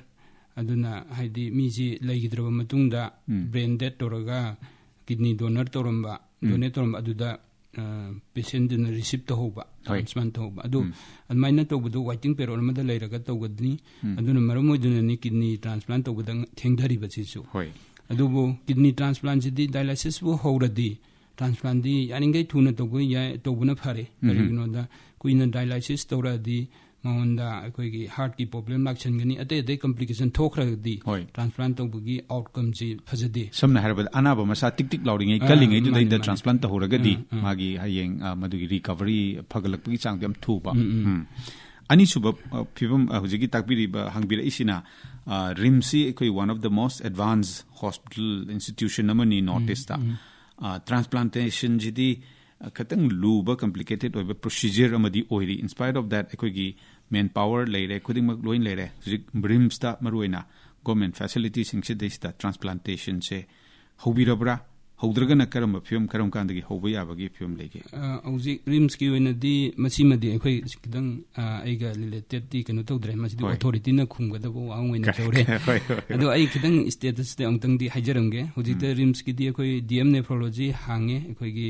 ꯑꯗꯨꯅ ꯍꯥꯏꯗꯤ ꯃꯤꯁꯤ ꯂꯩꯈꯤꯗ꯭ꯔꯕ ꯃꯇꯨꯡꯗ ꯎꯝ꯫ ꯕ꯭ꯔꯦꯟ ꯗꯦꯠ ꯇꯧꯔꯒ ꯀꯤꯗꯅꯤ ꯗꯣꯅꯔ ꯇꯧꯔꯝꯕ, ꯎꯝ꯫ ꯗꯣꯅꯦꯠ ꯇꯧꯔꯝꯕ, ꯑꯗꯨꯗ, ꯑ, ꯄꯦꯁꯦꯟꯗꯨꯅ ꯔꯤꯁꯤꯞ ꯇꯧꯍꯧꯕ, ꯍꯣꯏ꯫ ꯇ꯭ꯔꯥꯟꯁꯄ꯭ꯂꯥꯟ ꯇꯧꯍꯧꯕ꯫ ꯑꯗꯨ ꯎꯝ꯫ ꯑꯗꯨꯃꯥꯏꯅ ꯇꯧꯕꯗꯣ ꯋꯦꯇꯤꯡ ꯄꯦꯔꯣꯗ ꯑꯃꯗ ꯂꯩꯔꯒ ꯇꯧꯒꯗꯅꯤ꯫ ꯎꯝ꯫ ꯑꯗꯨꯅ ꯃꯔꯝ ꯑꯣꯏꯗꯨꯅꯅꯤ ꯀꯤꯗꯅꯤ ꯇ꯭ꯔꯥꯟꯁꯄ꯭ꯂꯥꯟ ꯇꯧꯕꯗ ꯊꯦꯡꯊꯔꯤꯕꯁꯤꯁꯨ꯫ ꯍꯣꯏ꯫ ꯑꯗꯨꯕꯨ ꯀꯤꯗꯅꯤ ꯇ꯭ꯔꯥꯟꯁꯄ꯭ꯂꯥꯟꯁꯤꯗꯤ ꯗꯥꯏꯂꯥꯏꯁꯤꯁꯄꯨ ꯍꯧꯔꯗꯤ ꯇ꯭ꯔꯥꯟꯁꯄ꯭ꯂꯥꯟꯗꯤ ꯌꯥꯔꯤꯈꯩ ꯊꯨꯅ ꯇꯧꯕ ꯌꯥꯏ, ꯇꯧꯕꯅ ꯐꯔꯦ꯫ ꯎꯝ꯫ ꯀꯔꯤꯒꯤꯅꯣꯗ ꯀꯨꯏꯅ ꯗꯥꯏꯂꯥꯏꯁꯤꯁ ꯇꯧꯔꯛꯑꯗꯤ ꯃꯉꯣꯟꯗ ꯑꯩꯈꯣꯏꯒꯤ ꯍꯥꯔꯠꯀꯤ ꯄ꯭ꯔꯣꯕ꯭ꯂꯦꯝ ꯂꯥꯛꯁꯟꯒꯅꯤ, ꯑꯇꯩ ꯑꯇꯩ ꯀꯝꯄ꯭ꯂꯤꯀꯦꯁꯟ ꯊꯣꯛꯈ꯭ꯔꯒꯗꯤ ꯍꯣꯏ꯫ ꯇ꯭ꯔꯥꯟꯁꯄ꯭ꯂꯥꯟ ꯇꯧꯕꯒꯤ ꯑꯥꯎꯠꯀꯝꯁꯤ ꯐꯖꯗꯦ꯫ ꯁꯝꯅ ꯍꯥꯏꯔꯕꯗ ꯑꯅꯥꯕ ꯃꯁꯥ ꯇꯤꯛ ꯇꯤꯛ ꯂꯥꯎꯔꯤꯉꯩ ꯑꯥ, ꯀꯜꯂꯤꯉꯩꯗꯨꯗꯩꯗ ꯃꯥꯅꯤ, ꯃꯥꯅꯤ꯫ ꯇ꯭ꯔꯥꯟꯁꯄ꯭ꯂꯥꯟ ꯇꯧꯍꯧꯔꯒꯗꯤ ꯑꯥ, ꯑꯥ꯫ ꯃꯥꯒꯤ ꯍꯌꯦꯡ, ꯑ, ꯃꯗꯨꯒꯤ ꯔꯤꯀꯚꯔꯤ ꯐꯒꯠꯂꯛꯄꯒꯤ ꯆꯥꯡꯗꯣ ꯌꯥꯝ ꯊꯨꯕ꯫ ꯎꯝ, ꯎꯝ꯫ ꯎꯝ꯫ ꯑꯅꯤꯁꯨꯕ, ꯑ, ꯐꯤꯕꯝ, ꯑ, ꯍꯧꯖꯤꯛꯀꯤ ꯇꯥꯛꯄꯤꯔꯤꯕ, ꯍꯪꯕꯤꯔꯛꯏꯁꯤꯅ, ꯑ, ꯔꯤꯝꯁꯁꯤ ꯑꯩꯈꯣꯏ one of the most advanced hospital institution ꯑꯃꯅꯤ ꯅꯣꯔꯠ ꯎꯝ, ꯏꯁꯇ꯫ ꯎꯝ꯫ ꯑ, ꯇ꯭ꯔꯥꯟꯁꯄ꯭ꯂꯥꯟꯇꯦꯁꯟꯁꯤꯗꯤ, ꯑ, ꯈꯤꯇꯪ ꯂꯨꯕ, ꯀꯝꯄ꯭ꯂꯤꯀꯦꯇꯦꯠ ꯑꯣꯏꯕ ꯄ꯭ꯔꯣꯁꯤꯖꯔ ꯑꯃꯗꯤ ꯑꯣꯏꯔꯤ꯫ In spite of that, ꯑꯩꯈꯣꯏꯒꯤ ꯃꯦꯟ ꯄꯥꯋꯔ ꯂꯩꯔꯦ, ꯈꯨꯗꯤꯡꯃꯛ ꯂꯣꯏ ꯂꯩꯔꯦ꯫ ꯍꯧꯖꯤꯛ ꯔꯤꯝꯁꯇ ꯃꯔꯨꯑꯣꯏꯅ ꯒꯣꯔꯃꯦꯟ ꯐꯦꯁꯤꯂꯤꯇꯤꯁꯤꯡꯁꯤꯗꯩꯁꯤꯗ ꯇ꯭ꯔꯥꯟꯁꯄ꯭ꯂꯥꯟꯇꯦꯁꯟꯁꯦ ꯍꯧꯕꯤꯔꯕ꯭ꯔꯥ? ꯍꯧꯗ꯭ꯔꯒꯅ ꯀꯔꯝꯕ ꯐꯤꯕꯝ, ꯀꯔꯝ ꯀꯥꯟꯗꯒꯤ ꯍꯧꯕ ꯌꯥꯕꯒꯤ ꯐꯤꯕꯝ ꯂꯩꯒꯦ? ꯑ, ꯍꯧꯖꯤꯛ ꯔꯤꯝꯁꯀꯤ ꯑꯣꯏꯅꯗꯤ ꯃꯁꯤꯃꯗꯤ ꯑꯩꯈꯣꯏ ꯈꯤꯇꯪ, ꯑ, ꯑꯩꯒ ꯔꯤꯂꯦꯇꯦꯠꯇꯤ ꯀꯩꯅꯣ ꯇꯧꯗ꯭ꯔꯦ꯫ ꯃꯁꯤꯗꯤ ꯍꯣꯏ꯫ ꯑꯣꯊꯣꯔꯤꯇꯤꯅ ꯈꯨꯝꯒꯗꯕ ꯋꯥꯐꯝ ꯑꯣꯏꯅ ꯀ-, ꯇꯧꯔꯦ꯫ ꯍꯣꯏ, ꯍꯣꯏ, ꯍꯣꯏ꯫ ꯑꯗꯣ ꯑꯩ ꯈꯤꯇꯪ ꯁ꯭ꯇꯦꯇꯁꯇ ꯑꯃꯨꯛꯇꯪꯗꯤ ꯍꯥꯏꯖꯔꯝꯒꯦ꯫ ꯍꯧꯖꯤꯛꯇ ꯎꯝ꯫ ꯔꯤꯝꯁꯀꯤꯗꯤ ꯑꯩꯈꯣꯏ ꯗꯤ ꯑꯦꯝ ꯅꯦꯐ꯭ꯔꯣꯂꯣꯖꯤ ꯍꯥꯡꯉꯦ꯫ ꯑꯩꯈꯣꯏꯒꯤ,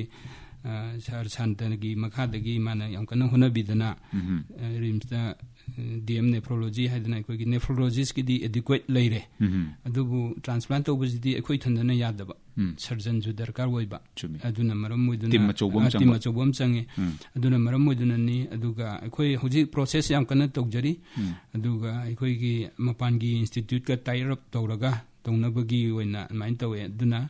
ꯑ, ꯁꯥꯔ ꯁꯥꯟꯇꯅꯒꯤ ꯃꯈꯥꯗꯒꯤ ꯃꯥꯅ ꯌꯥꯝ ꯀꯟꯅ ꯍꯣꯠꯅꯕꯤꯗꯅ, ꯎꯝ꯫ ꯑ, ꯔꯤꯝꯁꯇ ꯗꯤ ꯑꯦꯝ ꯅꯦꯐ꯭ꯔꯣꯂꯣꯖꯤ ꯍꯥꯏꯗꯅ ꯑꯩꯈꯣꯏꯒꯤ ꯅꯦꯐ꯭ꯔꯣꯂꯣꯖꯤꯁꯀꯤꯗꯤ ꯑꯦꯗꯤꯀ꯭ꯋꯦꯠ ꯂꯩꯔꯦ꯫ ꯎꯝ꯫ ꯑꯗꯨꯕꯨ ꯇ꯭ꯔꯥꯟꯁꯄ꯭ꯂꯥꯟ ꯇꯧꯕꯁꯤꯗꯤ ꯑꯩꯈꯣꯏ ꯏꯊꯟꯗꯅ ꯌꯥꯗꯕ꯫ ꯎꯝ꯫ ꯁꯔꯖꯟꯁꯨ ꯗꯔꯀꯥꯔ ꯑꯣꯏꯕ꯫ ꯆꯨꯝꯃꯤ꯫ ꯑꯗꯨꯅ ꯃꯔꯝ ꯑꯣꯏꯗꯨꯅ ꯇꯤꯝ ꯑꯆꯧꯕ ꯑꯃ ꯑ, ꯇꯤꯝ ꯆꯪꯕ꯫ ꯑꯆꯧꯕ ꯑꯃ ꯆꯪꯉꯤ꯫ ꯎꯝ꯫ ꯑꯗꯨꯅ ꯃꯔꯝ ꯑꯣꯏꯗꯨꯅꯅꯤ꯫ ꯑꯗꯨꯒ ꯑꯩꯈꯣꯏ ꯍꯧꯖꯤꯛ ꯄ꯭ꯔꯣꯁꯦꯁ ꯌꯥꯝ ꯀꯟꯅ ꯇꯧꯖꯔꯤ꯫ ꯎꯝ꯫ ꯑꯗꯨꯒ ꯑꯩꯈꯣꯏꯒꯤ ꯃꯄꯥꯟꯒꯤ ꯏꯟꯁꯇꯤꯇ꯭ꯌꯨꯠꯀ ꯇꯥꯏ ꯑꯞ ꯇꯧꯔꯒ ꯇꯧꯅꯕꯒꯤ ꯑꯣꯏꯅ ꯑꯗꯨꯃꯥꯏꯅ ꯇꯧꯋꯦ꯫ ꯑꯗꯨꯅ,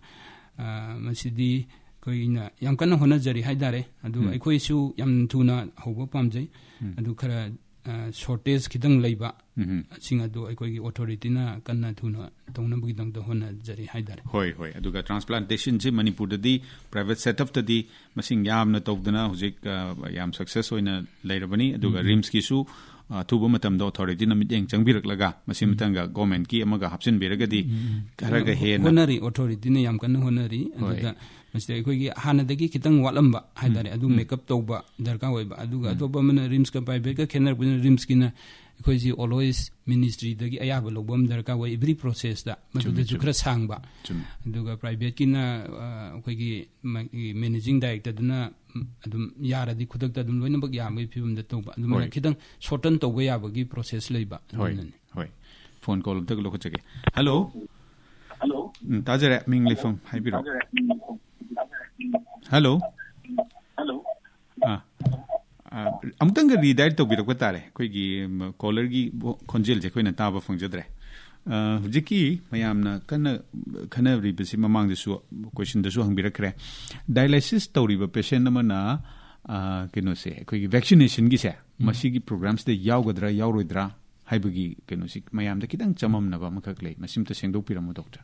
ꯑ, ꯃꯁꯤꯗꯤ ꯑꯩꯈꯣꯏꯅ ꯌꯥꯝ ꯀꯟꯅ ꯍꯣꯠꯅꯖꯔꯤ ꯍꯥꯏꯇꯥꯔꯦ꯫ ꯑꯗꯨ ꯎꯝ꯫ ꯑꯩꯈꯣꯏꯁꯨ ꯌꯥꯝ ꯊꯨꯅ ꯍꯧꯕ ꯄꯥꯝꯖꯩ꯫ ꯎꯝ꯫ ꯑꯗꯨ ꯈꯔ, ꯑ, ꯁꯣꯔꯇꯦꯖ ꯈꯤꯇꯪ ꯂꯩꯕ ꯎꯝ꯫ ꯁꯤꯡ ꯑꯗꯨ ꯑꯩꯈꯣꯏꯒꯤ ꯑꯣꯊꯣꯔꯤꯇꯤꯅ ꯀꯟꯅ ꯊꯨꯅ ꯇꯧꯅꯕꯒꯤꯗꯃꯛꯇ ꯍꯣꯠꯅꯖꯔꯤ ꯍꯥꯏꯇꯥꯔꯦ꯫ ꯍꯣꯏ, ꯍꯣꯏ꯫ ꯑꯗꯨꯒ ꯇ꯭ꯔꯥꯟꯁꯄ꯭ꯂꯥꯟꯇꯦꯁꯟꯁꯤ ꯃꯅꯤꯄꯨꯔꯗꯗꯤ ꯄ꯭ꯔꯥꯏꯚꯦꯠ ꯁꯦꯠꯑꯞꯇꯗꯤ ꯃꯁꯤꯡ ꯌꯥꯝꯅ ꯇꯧꯗꯅ ꯍꯧꯖꯤꯛ, ꯑ, ꯌꯥꯝ ꯁꯛꯁꯦꯁ ꯑꯣꯏꯅ ꯂꯩꯔꯕꯅꯤ꯫ ꯑꯗꯨꯒ ꯎꯝ꯫ ꯔꯤꯝꯁꯀꯤꯁꯨ, ꯑ, ꯑꯊꯨꯕ ꯃꯇꯝꯗ ꯑꯣꯊꯣꯔꯤꯇꯤꯅ ꯃꯤꯠꯌꯦꯡ ꯆꯪꯕꯤꯔꯛꯂꯒ ꯃꯁꯤ ꯎꯝ꯫ ꯃꯊꯪꯒ ꯒꯣꯔꯃꯦꯟꯠꯀꯤ ꯑꯃꯒ ꯍꯥꯞꯆꯤꯟꯕꯤꯔꯒꯗꯤ ꯎꯝ꯫ ꯈꯔꯒ ꯍꯦꯟꯅ ꯍꯣꯠꯅꯔꯤ, ꯑꯣꯊꯣꯔꯤꯇꯤꯅ ꯌꯥꯝ ꯀꯟꯅ ꯍꯣꯠꯅꯔꯤ꯫ ꯍꯣꯏ꯫ ꯑꯗꯨꯗ ꯃꯁꯤꯗ ꯑꯩꯈꯣꯏꯒꯤ ꯍꯥꯟꯅꯗꯒꯤ ꯈꯤꯇꯪ ꯋꯥꯠꯂꯝꯕ ꯍꯥꯏꯇꯥꯔꯦ, ꯎꯝ꯫ ꯑꯗꯨ ꯎꯝ꯫ ꯃꯦꯀꯞ ꯇꯧꯕ ꯗꯔꯀꯥꯔ ꯑꯣꯏꯕ꯫ ꯑꯗꯨꯒ ꯎꯝ꯫ ꯑꯇꯣꯞꯄ ꯑꯃꯅ ꯔꯤꯝꯁꯀ ꯄ꯭ꯔꯥꯏꯚꯦꯠꯀ ꯈꯦꯠꯅꯔꯛꯄꯁꯤꯅ ꯔꯤꯝꯁꯀꯤꯅ ꯑꯩꯈꯣꯏꯁꯤ ꯑꯣꯜꯋꯦꯁ ꯃꯤꯅꯤꯁꯇ꯭ꯔꯤꯗꯒꯤ ꯑꯌꯥꯕ ꯂꯧꯕ ꯑꯃ ꯗꯔꯀꯥꯔ ꯑꯣꯏ, ꯑꯦꯚ꯭ꯔꯤ ꯄ꯭ꯔꯣꯁꯦꯁꯇ꯫ ꯆꯨꯝꯃꯤ, ꯃꯗꯨꯗꯁꯨ ꯆꯨꯝꯃꯤ꯫ ꯈꯔ ꯁꯥꯡꯕ꯫ ꯆꯨꯝꯃꯤ꯫ ꯑꯗꯨꯒ ꯄ꯭ꯔꯥꯏꯚꯦꯠꯀꯤꯅ, ꯑ, ꯑꯩꯈꯣꯏꯒꯤ ꯃ-, ꯃꯦꯅꯦꯖꯤꯡ ꯗꯥꯏꯔꯦꯛꯇꯔꯗꯨꯅ, ꯎꯝ, ꯑꯗꯨꯝ ꯌꯥꯔꯗꯤ ꯈꯨꯗꯛꯇ ꯑꯗꯨꯝ ꯂꯣꯏꯅꯃꯛ ꯌꯥꯕꯒꯤ ꯐꯤꯕꯝꯗ ꯇꯧꯕ꯫ ꯑꯗꯨꯃꯥꯏꯅ ꯍꯣꯏ꯫ ꯈꯤꯇꯪ ꯁꯣꯔꯇꯟ ꯇꯧꯕ ꯌꯥꯕꯒꯤ ꯄ꯭ꯔꯣꯁꯦꯁ ꯂꯩꯕ꯫ ꯍꯣꯏ, ꯑꯗꯨꯅꯅꯤ꯫ ꯍꯣꯏ꯫ ꯐꯣꯟ ꯀꯣꯜ ꯑꯝꯇ ꯂꯧꯈꯠꯆꯒꯦ꯫ ꯍꯜꯂꯣ꯫ ꯍꯜꯂꯣ꯫ ꯎꯝ, ꯇꯥꯖꯔꯦ꯫ ꯃꯤꯡ ꯂꯩꯐꯝ ꯍꯥꯏꯕꯤꯔꯛꯑꯣ꯫ ꯍꯜꯂꯣ꯫ ꯑꯥ꯫ ꯑꯥ, ꯑꯃꯨꯛꯇꯪꯒ ꯔꯤꯗꯥꯏꯜ ꯇꯧꯕꯤꯔꯛꯄ ꯇꯥꯔꯦ꯫ ꯑꯩꯈꯣꯏꯒꯤ, ꯎꯝ, ꯀꯣꯂꯔꯒꯤ ꯈꯣꯟꯖꯦꯜꯁꯦ ꯑꯩꯈꯣꯏꯅ ꯇꯥꯕ ꯐꯪꯖꯗ꯭ꯔꯦ꯫ ꯑꯥ, ꯍꯧꯖꯤꯛꯀꯤ ꯃꯌꯥꯝꯅ ꯀꯟꯅ ꯈꯟꯅꯔꯤꯕꯁꯤ ꯃꯃꯥꯡꯗꯁꯨ ꯀꯣꯏꯁꯟꯗꯁꯨ ꯍꯪꯕꯤꯔꯛꯈ꯭ꯔꯦ꯫ ꯗꯥꯏꯂꯥꯏꯁꯤꯁ ꯇꯧꯔꯤꯕ ꯄꯦꯁꯦꯟ ꯑꯃꯅ, ꯑꯥ, ꯀꯩꯅꯣꯁꯦ, ꯑꯩꯈꯣꯏꯒꯤ ꯚꯦꯛꯁꯤꯅꯦꯁꯟꯒꯤꯁꯦ, ꯎꯝ꯫ ꯃꯁꯤꯒꯤ ꯄ꯭ꯔꯣꯒ꯭ꯔꯥꯝꯁꯤꯗ ꯌꯥꯎꯒꯗ꯭ꯔꯥ ꯌꯥꯎꯔꯣꯏꯗ꯭ꯔꯥ ꯍꯥꯏꯕꯒꯤ ꯀꯩꯅꯣꯁꯤ ꯃꯌꯥꯝꯗ ꯈꯤꯇꯪ ꯆꯃꯝꯅꯕ ꯑꯃꯈꯛ ꯂꯩ꯫ ꯃꯁꯤꯝꯇ ꯁꯦꯡꯗꯣꯛꯄꯤꯔꯝꯃꯨ, ꯗꯣꯛꯇꯔ꯫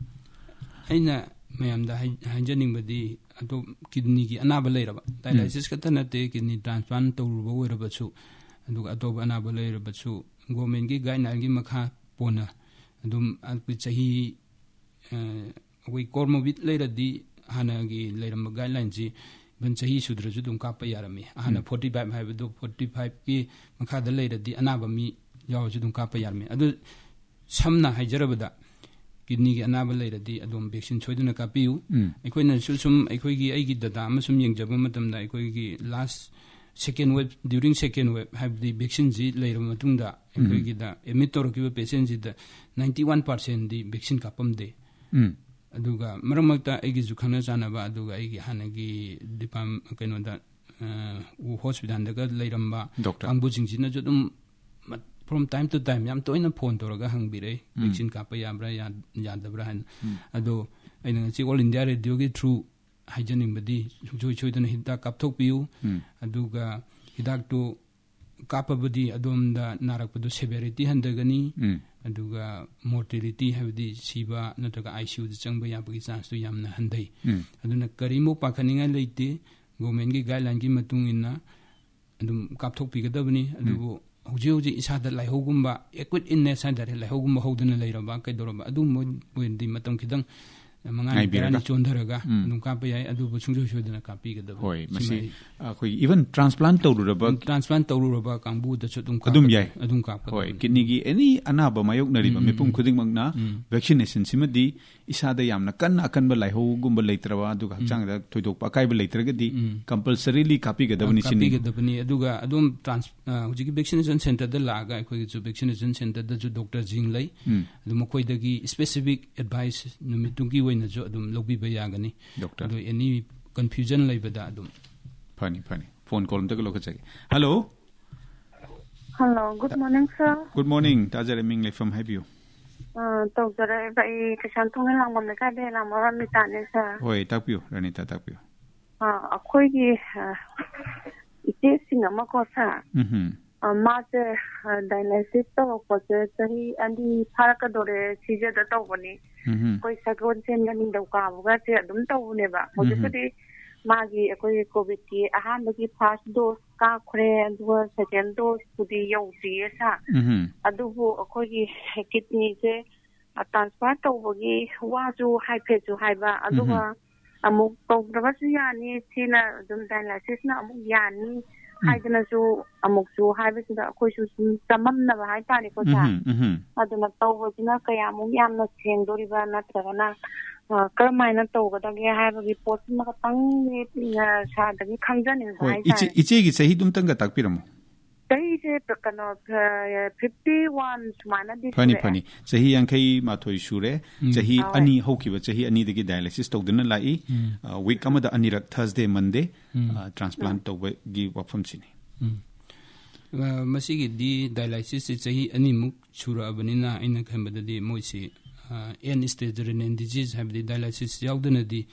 ꯑꯩꯅ ꯃꯌꯥꯝꯗ ꯍꯥꯏ-, ꯍꯥꯏꯖꯅꯤꯡꯕꯗꯤ, ꯑꯇꯣꯞ-, ꯀꯤꯗꯅꯤꯒꯤ ꯑꯅꯥꯕ ꯂꯩꯔꯕ, ꯎꯝ꯫ ꯗꯥꯏꯂꯥꯏꯁꯤꯁ ꯈꯛꯇ ꯅꯠꯇꯦ, ꯀꯤꯗꯅꯤ ꯇ꯭ꯔꯥꯟꯁꯄ꯭ꯂꯥꯟ ꯇꯧꯔꯨꯕ ꯑꯣꯏꯔꯕꯁꯨ, ꯑꯗꯨꯒ ꯑꯇꯣꯞꯄ ꯑꯅꯥꯕ ꯂꯩꯔꯕꯁꯨ, ꯒꯣꯔꯃꯦꯟꯒꯤ ꯒꯥꯏꯗꯂꯥꯏꯟꯒꯤ ꯃꯈꯥ ꯄꯣꯟꯅ ꯑꯗꯨꯝ ꯑꯩꯈꯣꯏ ꯆꯍꯤ, ꯑ, ꯑꯩꯈꯣꯏ ꯀꯣꯔꯃꯣꯕꯤꯠ ꯂꯩꯔꯗꯤ ꯍꯥꯟꯅꯒꯤ ꯂꯩꯔꯝꯕ ꯒꯥꯏꯗꯂꯥꯏꯟꯁꯤ ꯏꯚꯟ ꯆꯍꯤ ꯁꯨꯗ꯭ꯔꯁꯨ ꯑꯗꯨꯝ ꯀꯥꯞꯄ ꯌꯥꯔꯝꯃꯤ꯫ ꯍꯥꯟꯅ ꯎꯝ꯫ ꯐꯣꯔꯇꯤ ꯐꯥꯏꯚ ꯍꯥꯏꯕꯗꯨ ꯐꯣꯔꯇꯤ ꯐꯥꯏꯚꯀꯤ ꯃꯈꯥꯗ ꯂꯩꯔꯗꯤ ꯑꯅꯥꯕ ꯃꯤ ꯌꯥꯎꯔꯁꯨ ꯑꯗꯨꯝ ꯀꯥꯞꯄ ꯌꯥꯔꯝꯃꯤ꯫ ꯑꯗꯨ ꯁꯝꯅ ꯍꯥꯏꯖꯔꯕꯗ, ꯀꯤꯗꯅꯤꯒꯤ ꯑꯅꯥꯕ ꯂꯩꯔꯗꯤ ꯑꯗꯨꯝ ꯚꯦꯛꯁꯤꯟ ꯁꯣꯏꯗꯅ ꯀꯥꯞꯄꯤꯌꯨ꯫ ꯎꯝ꯫ ꯑꯩꯈꯣꯏꯅꯁꯨ ꯁꯨꯝ ꯑꯩꯈꯣꯏꯒꯤ, ꯑꯩꯒꯤ ꯗꯇꯥ ꯑꯃ ꯁꯨꯝ ꯌꯦꯡꯖꯕ ꯃꯇꯝꯗ, ꯑꯩꯈꯣꯏꯒꯤ ꯂꯥꯁ Second wave, during second wave, ꯍꯥꯏꯕꯗꯤ vaccine ꯁꯤ ꯂꯩꯔꯕ ꯃꯇꯨꯡꯗ ꯑꯩꯈꯣꯏꯒꯤꯗ admit ꯇꯧꯔꯛꯈꯤꯕ patient ꯁꯤꯗ ninety one percent ꯗꯤ vaccine ꯀꯥꯞꯄꯝꯗꯦ꯫ ꯎꯝ꯫ ꯑꯗꯨꯒ ꯃꯔꯛ ꯃꯔꯛꯇ ꯑꯩꯒꯤꯁꯨ ꯈꯪꯅ ꯆꯥꯟꯅꯕ, ꯑꯗꯨꯒ ꯑꯩꯒꯤ ꯍꯥꯟꯅꯒꯤ department, ꯀꯩꯅꯣꯗ, ꯑ, hospital ꯗꯒ ꯂꯩꯔꯝꯕ Doctor. ꯀꯥꯡꯕꯨꯁꯤꯡꯁꯤꯅꯁꯨ ꯑꯗꯨꯝ ꯃ-, from time to time ꯌꯥꯝ ꯇꯣꯏꯅ phone ꯇꯧꯔꯒ ꯍꯪꯕꯤꯔꯛꯏ, ꯎꯝ꯫ vaccine ꯀꯥꯞꯄ ꯌꯥꯕ꯭ꯔꯥ, ꯌꯥ-, ꯌꯥꯗꯕ꯭ꯔꯥ ꯍꯥꯏꯅ꯫ ꯎꯝ꯫ ꯑꯗꯣ ꯑꯩꯅ ꯉꯁꯤ All India Radio ꯒꯤ through ꯍꯥꯏꯖꯅꯤꯡꯕꯗꯤ, ꯁꯨꯡꯁꯣꯏ ꯁꯣꯏꯗꯅ ꯍꯤꯗꯥꯛ ꯀꯥꯞꯊꯣꯛꯄꯤꯌꯨ꯫ ꯎꯝ꯫ ꯑꯗꯨꯒ ꯍꯤꯗꯥꯛꯇꯨ ꯀꯥꯞꯄꯕꯗꯤ ꯑꯗꯣꯝꯗ ꯅꯥꯔꯛꯄꯗꯨ severity ꯍꯟꯊꯒꯅꯤ꯫ ꯎꯝ꯫ ꯑꯗꯨꯒ mortality, ꯍꯥꯏꯕꯗꯤ ꯁꯤꯕ ꯅꯠꯇ꯭ꯔꯒ ICU ꯗ ꯆꯪꯕ ꯌꯥꯕꯒꯤ chance ꯇꯨ ꯌꯥꯝꯅ ꯍꯟꯊꯩ꯫ ꯎꯝ꯫ ꯑꯗꯨꯅ ꯀꯔꯤꯃꯨꯛ ꯄꯥꯈꯠꯅꯤꯡꯉꯥꯏ ꯂꯩꯇꯦ꯫ Government ꯀꯤ guideline ꯒꯤ ꯃꯇꯨꯡ ꯏꯟꯅ ꯑꯗꯨꯝ ꯀꯥꯞꯊꯣꯛꯄꯤꯒꯗꯕꯅꯤ꯫ ꯑꯗꯨꯕꯨ ꯍꯧꯖꯤꯛ ꯍꯧꯖꯤꯛ ꯏꯁꯥꯗ ꯂꯥꯏꯍꯧꯒꯨꯝꯕ, acute illness ꯍꯥꯏꯇꯥꯔꯦ, ꯂꯥꯏꯍꯧꯒꯨꯝꯕ ꯍꯧꯗꯨꯅ ꯂꯩꯔꯕ, ꯀꯩꯗꯧꯔꯕ, ꯑꯗꯨꯒꯨꯝꯕ ꯑꯣꯏꯔꯗꯤ ꯃꯇꯝ ꯈꯤꯇꯪ ꯃꯉꯥꯅꯤ, ꯉꯥꯏꯕꯤꯔꯒ꯫ ꯇꯔꯥꯅꯤ ꯆꯣꯟꯊꯔꯒ ꯎꯝ꯫ ꯑꯗꯨꯝ ꯀꯥꯞꯄ ꯌꯥꯏ꯫ ꯑꯗꯨꯕꯨ ꯁꯨꯡꯁꯣꯏ ꯁꯣꯏꯗꯅ ꯀꯥꯞꯄꯤꯒꯗꯕꯅꯤ꯫ ꯍꯣꯏ, ꯁꯤꯃ ꯃꯁꯤ ꯑꯩ ꯑꯩꯈꯣꯏ even transplant ꯇꯧꯔꯨꯔꯕ Transplant ꯇꯧꯔꯨꯔꯕ ꯀꯥꯡꯕꯨꯗꯁꯨ ꯑꯗꯨꯝ ꯑꯗꯨꯝ ꯀꯥꯞꯀꯗꯕꯅꯤ꯫ ꯌꯥꯏ꯫ ꯑꯗꯨꯝ ꯀꯥꯞꯀꯗꯕꯅꯤ꯫ ꯍꯣꯏ, kidney ꯒꯤ any ꯑꯅꯥꯕ ꯃꯥꯌꯣꯛꯅꯔꯤꯕ ꯎꯝ, ꯎꯝ, ꯃꯤꯄꯨꯝ ꯎꯝ꯫ ꯈꯨꯗꯤꯡꯃꯛꯅ ꯎꯝ꯫ vaccination ꯁꯤꯃꯗꯤ ꯏꯁꯥꯗ ꯌꯥꯝꯅ ꯀꯟꯅ ꯑꯀꯟꯕ ꯂꯥꯏꯍꯧꯒꯨꯝꯕ ꯂꯩꯇ꯭ꯔꯕ, ꯑꯗꯨꯒ ꯍꯛꯆꯥꯡꯗ ꯊꯣꯏꯗꯣꯛꯄ ꯑꯀꯥꯏꯕ ꯂꯩꯇ꯭ꯔꯒꯗꯤ ꯎꯝ꯫ compulsorily ꯀꯥꯞꯄꯤꯒꯗꯕꯅꯤ ꯁꯤꯅꯤ꯫ ꯀꯥꯞꯄꯤꯒꯗꯕꯅꯤ꯫ ꯑꯗꯨꯒ ꯑꯗꯨꯝ trans-, ꯑ, ꯍꯧꯖꯤꯛꯀꯤ vaccination center ꯗ ꯂꯥꯛꯑꯒ ꯑꯩꯈꯣꯏꯒꯤꯁꯨ vaccination center ꯗꯁꯨ doctor ꯁꯤꯡ ꯂꯩ꯫ ꯎꯝ꯫ ꯑꯗꯨ ꯃꯈꯣꯏꯗꯒꯤ specific advice ꯅꯨꯃꯤꯠꯇꯨꯒꯤ ꯑꯣꯏꯅꯁꯨ ꯑꯗꯨꯝ ꯂꯧꯕꯤꯕ ꯌꯥꯒꯅꯤ꯫ Doctor꯫ ꯑꯗꯨ any confusion ꯂꯩꯕꯗ ꯑꯗꯨꯝ꯫ ꯐꯅꯤ, ꯐꯅꯤ꯫ Phone call ꯑꯝꯇꯒ ꯂꯧꯈꯠꯆꯒꯦ꯫ Hello꯫ Hello, good morning, sir. Good morning꯫ ꯇꯥꯖꯔꯦ, ꯃꯤꯡ ꯂꯩꯐꯝ ꯍꯥꯏꯕꯤꯌꯨ꯫ ꯑ, ꯇꯧꯖꯔꯛꯏꯕ ꯑꯩ ꯀꯩꯁꯥꯝꯊꯣꯡ ꯂꯥꯡꯕꯝ ꯂꯩꯀꯥꯏꯗ ꯂꯥꯡꯕꯝ ꯔꯥꯅꯤꯇꯥꯅꯦ, sir. ꯍꯣꯏ, ꯇꯥꯛꯄꯤꯌꯨ, ꯔꯥꯅꯤꯇꯥ, ꯇꯥꯛꯄꯤꯌꯨ꯫ ꯑ, ꯑꯩꯈꯣꯏꯒꯤ, ꯑ, ꯏꯆꯦꯁꯤꯡ ꯑꯃꯀꯣ, sir꯫ ꯎꯝꯍꯨꯝ꯫ ꯑ, ꯃꯥꯁꯦ, ꯑ, dialysis ꯇꯧꯔꯛꯄꯁꯦ ꯆꯍꯤ ꯑꯅꯤ ꯐꯥꯔꯛꯀꯗꯧꯔꯦ, ꯁꯤꯖꯗ ꯇꯧꯕꯅꯤ꯫ ꯎꯝꯍꯨꯝ꯫ ꯑꯩꯈꯣꯏ ꯁꯒꯣꯜꯁꯦꯟꯒ ꯅꯤꯡꯊꯧꯀꯥꯕꯒꯁꯦ ꯑꯗꯨꯝ ꯇꯧꯕꯅꯦꯕ꯫ ꯍꯧꯖꯤꯛꯄꯨꯗꯤ ꯃꯥꯒꯤ ꯑꯩꯈꯣꯏꯒꯤ COVID ꯀꯤ ꯑꯍꯥꯟꯕꯒꯤ first dose ꯀꯥꯞꯈ꯭ꯔꯦ, ꯑꯗꯨꯒ second dose ꯄꯨꯗꯤ ꯌꯧꯗ꯭ꯔꯤꯌꯦ, sir꯫ ꯎꯝꯍꯨꯝ꯫ ꯑꯗꯨꯕꯨ ꯑꯩꯈꯣꯏꯒꯤ kidney ꯁꯦ, ꯑ, transfer ꯇꯧꯕꯒꯤ ꯋꯥꯁꯨ ꯍꯥꯏꯐꯦꯠꯁꯨ ꯍꯥꯏꯕ, ꯑꯗꯨꯒ ꯎꯝꯍꯨꯝ꯫ ꯑꯃꯨꯛ ꯇꯧꯗ꯭ꯔꯒꯁꯨ ꯌꯥꯅꯤ, ꯁꯤꯅ ꯑꯗꯨꯝ dialysis ꯅ ꯑꯃꯨꯛ ꯌꯥꯅꯤ, ꯎꯝ꯫ ꯍꯥꯏꯗꯅꯁꯨ ꯑꯃꯨꯛꯁꯨ ꯍꯥꯏꯕꯁꯤꯗ ꯑꯩꯈꯣꯏꯁꯨ ꯁꯨꯝ ꯆꯃꯝꯅꯕ ꯍꯥꯏꯇꯥꯔꯦꯀꯣ, ꯁꯥꯔ꯫ ꯎꯝ, ꯎꯝ꯫ ꯑꯗꯨꯅ ꯇꯧꯕꯁꯤꯅ ꯀꯌꯥꯃꯨꯛ ꯌꯥꯝꯅ ꯁꯦꯡꯗꯣꯔꯤꯕ, ꯅꯠꯇ꯭ꯔꯒꯅ, ꯑ, ꯀꯔꯝꯍꯥꯏꯅ ꯇꯧꯒꯗꯒꯦ ꯍꯥꯏꯕꯒꯤ ꯄꯣꯠꯁꯤꯃ ꯈꯛꯇꯪꯗꯤ, ꯑ, ꯁꯥꯔꯗꯒꯤ ꯈꯪꯖꯅꯤꯡꯕ ꯍꯣꯏ, ꯏꯆꯦ, ꯍꯥꯏꯇꯥꯔꯦ꯫ ꯏꯆꯦꯒꯤ ꯆꯍꯤꯗꯨꯝꯇꯪꯒ ꯇꯥꯛꯄꯤꯔꯝꯃꯣ꯫ ꯆꯍꯤꯁꯦ ꯀꯩꯅꯣ, ꯑ, fifty one ꯁꯨꯃꯥꯏꯅꯗꯤ ꯐꯅꯤ, ꯁꯨꯔꯛꯑꯦ꯫ ꯐꯅꯤ꯫ ꯆꯍꯤ ꯌꯥꯡꯈꯩ ꯃꯥꯊꯣꯏ ꯁꯨꯔꯦ꯫ ꯎꯝ꯫ ꯆꯍꯤ ꯑꯧ꯫ ꯑꯅꯤ ꯍꯧꯈꯤꯕ, ꯆꯍꯤ ꯑꯅꯤꯗꯒꯤ dialysis ꯇꯧꯗꯨꯅ ꯂꯥꯛꯏ꯫ ꯎꯝ꯫ ꯑ, week ꯑꯃꯗ ꯑꯅꯤꯔꯛ, Thursday, Monday, ꯎꯝ꯫ ꯑ, transplant ꯎꯝ꯫ ꯇꯧꯕꯒꯤ ꯋꯥꯐꯝꯁꯤꯅꯤ꯫ ꯎꯝ꯫ ꯑ, ꯃꯁꯤꯒꯤꯗꯤ dialysis ꯁꯤ ꯆꯍꯤ ꯑꯅꯤꯃꯨꯛ ꯁꯨꯔꯛꯑꯕꯅꯤꯅ ꯑꯩꯅ ꯈꯟꯕꯗꯗꯤ ꯃꯣꯏꯁꯤ, ꯑ, end stage renal disease ꯍꯥꯏꯕꯗꯤ dialysis ꯌꯥꯎꯗꯅꯗꯤ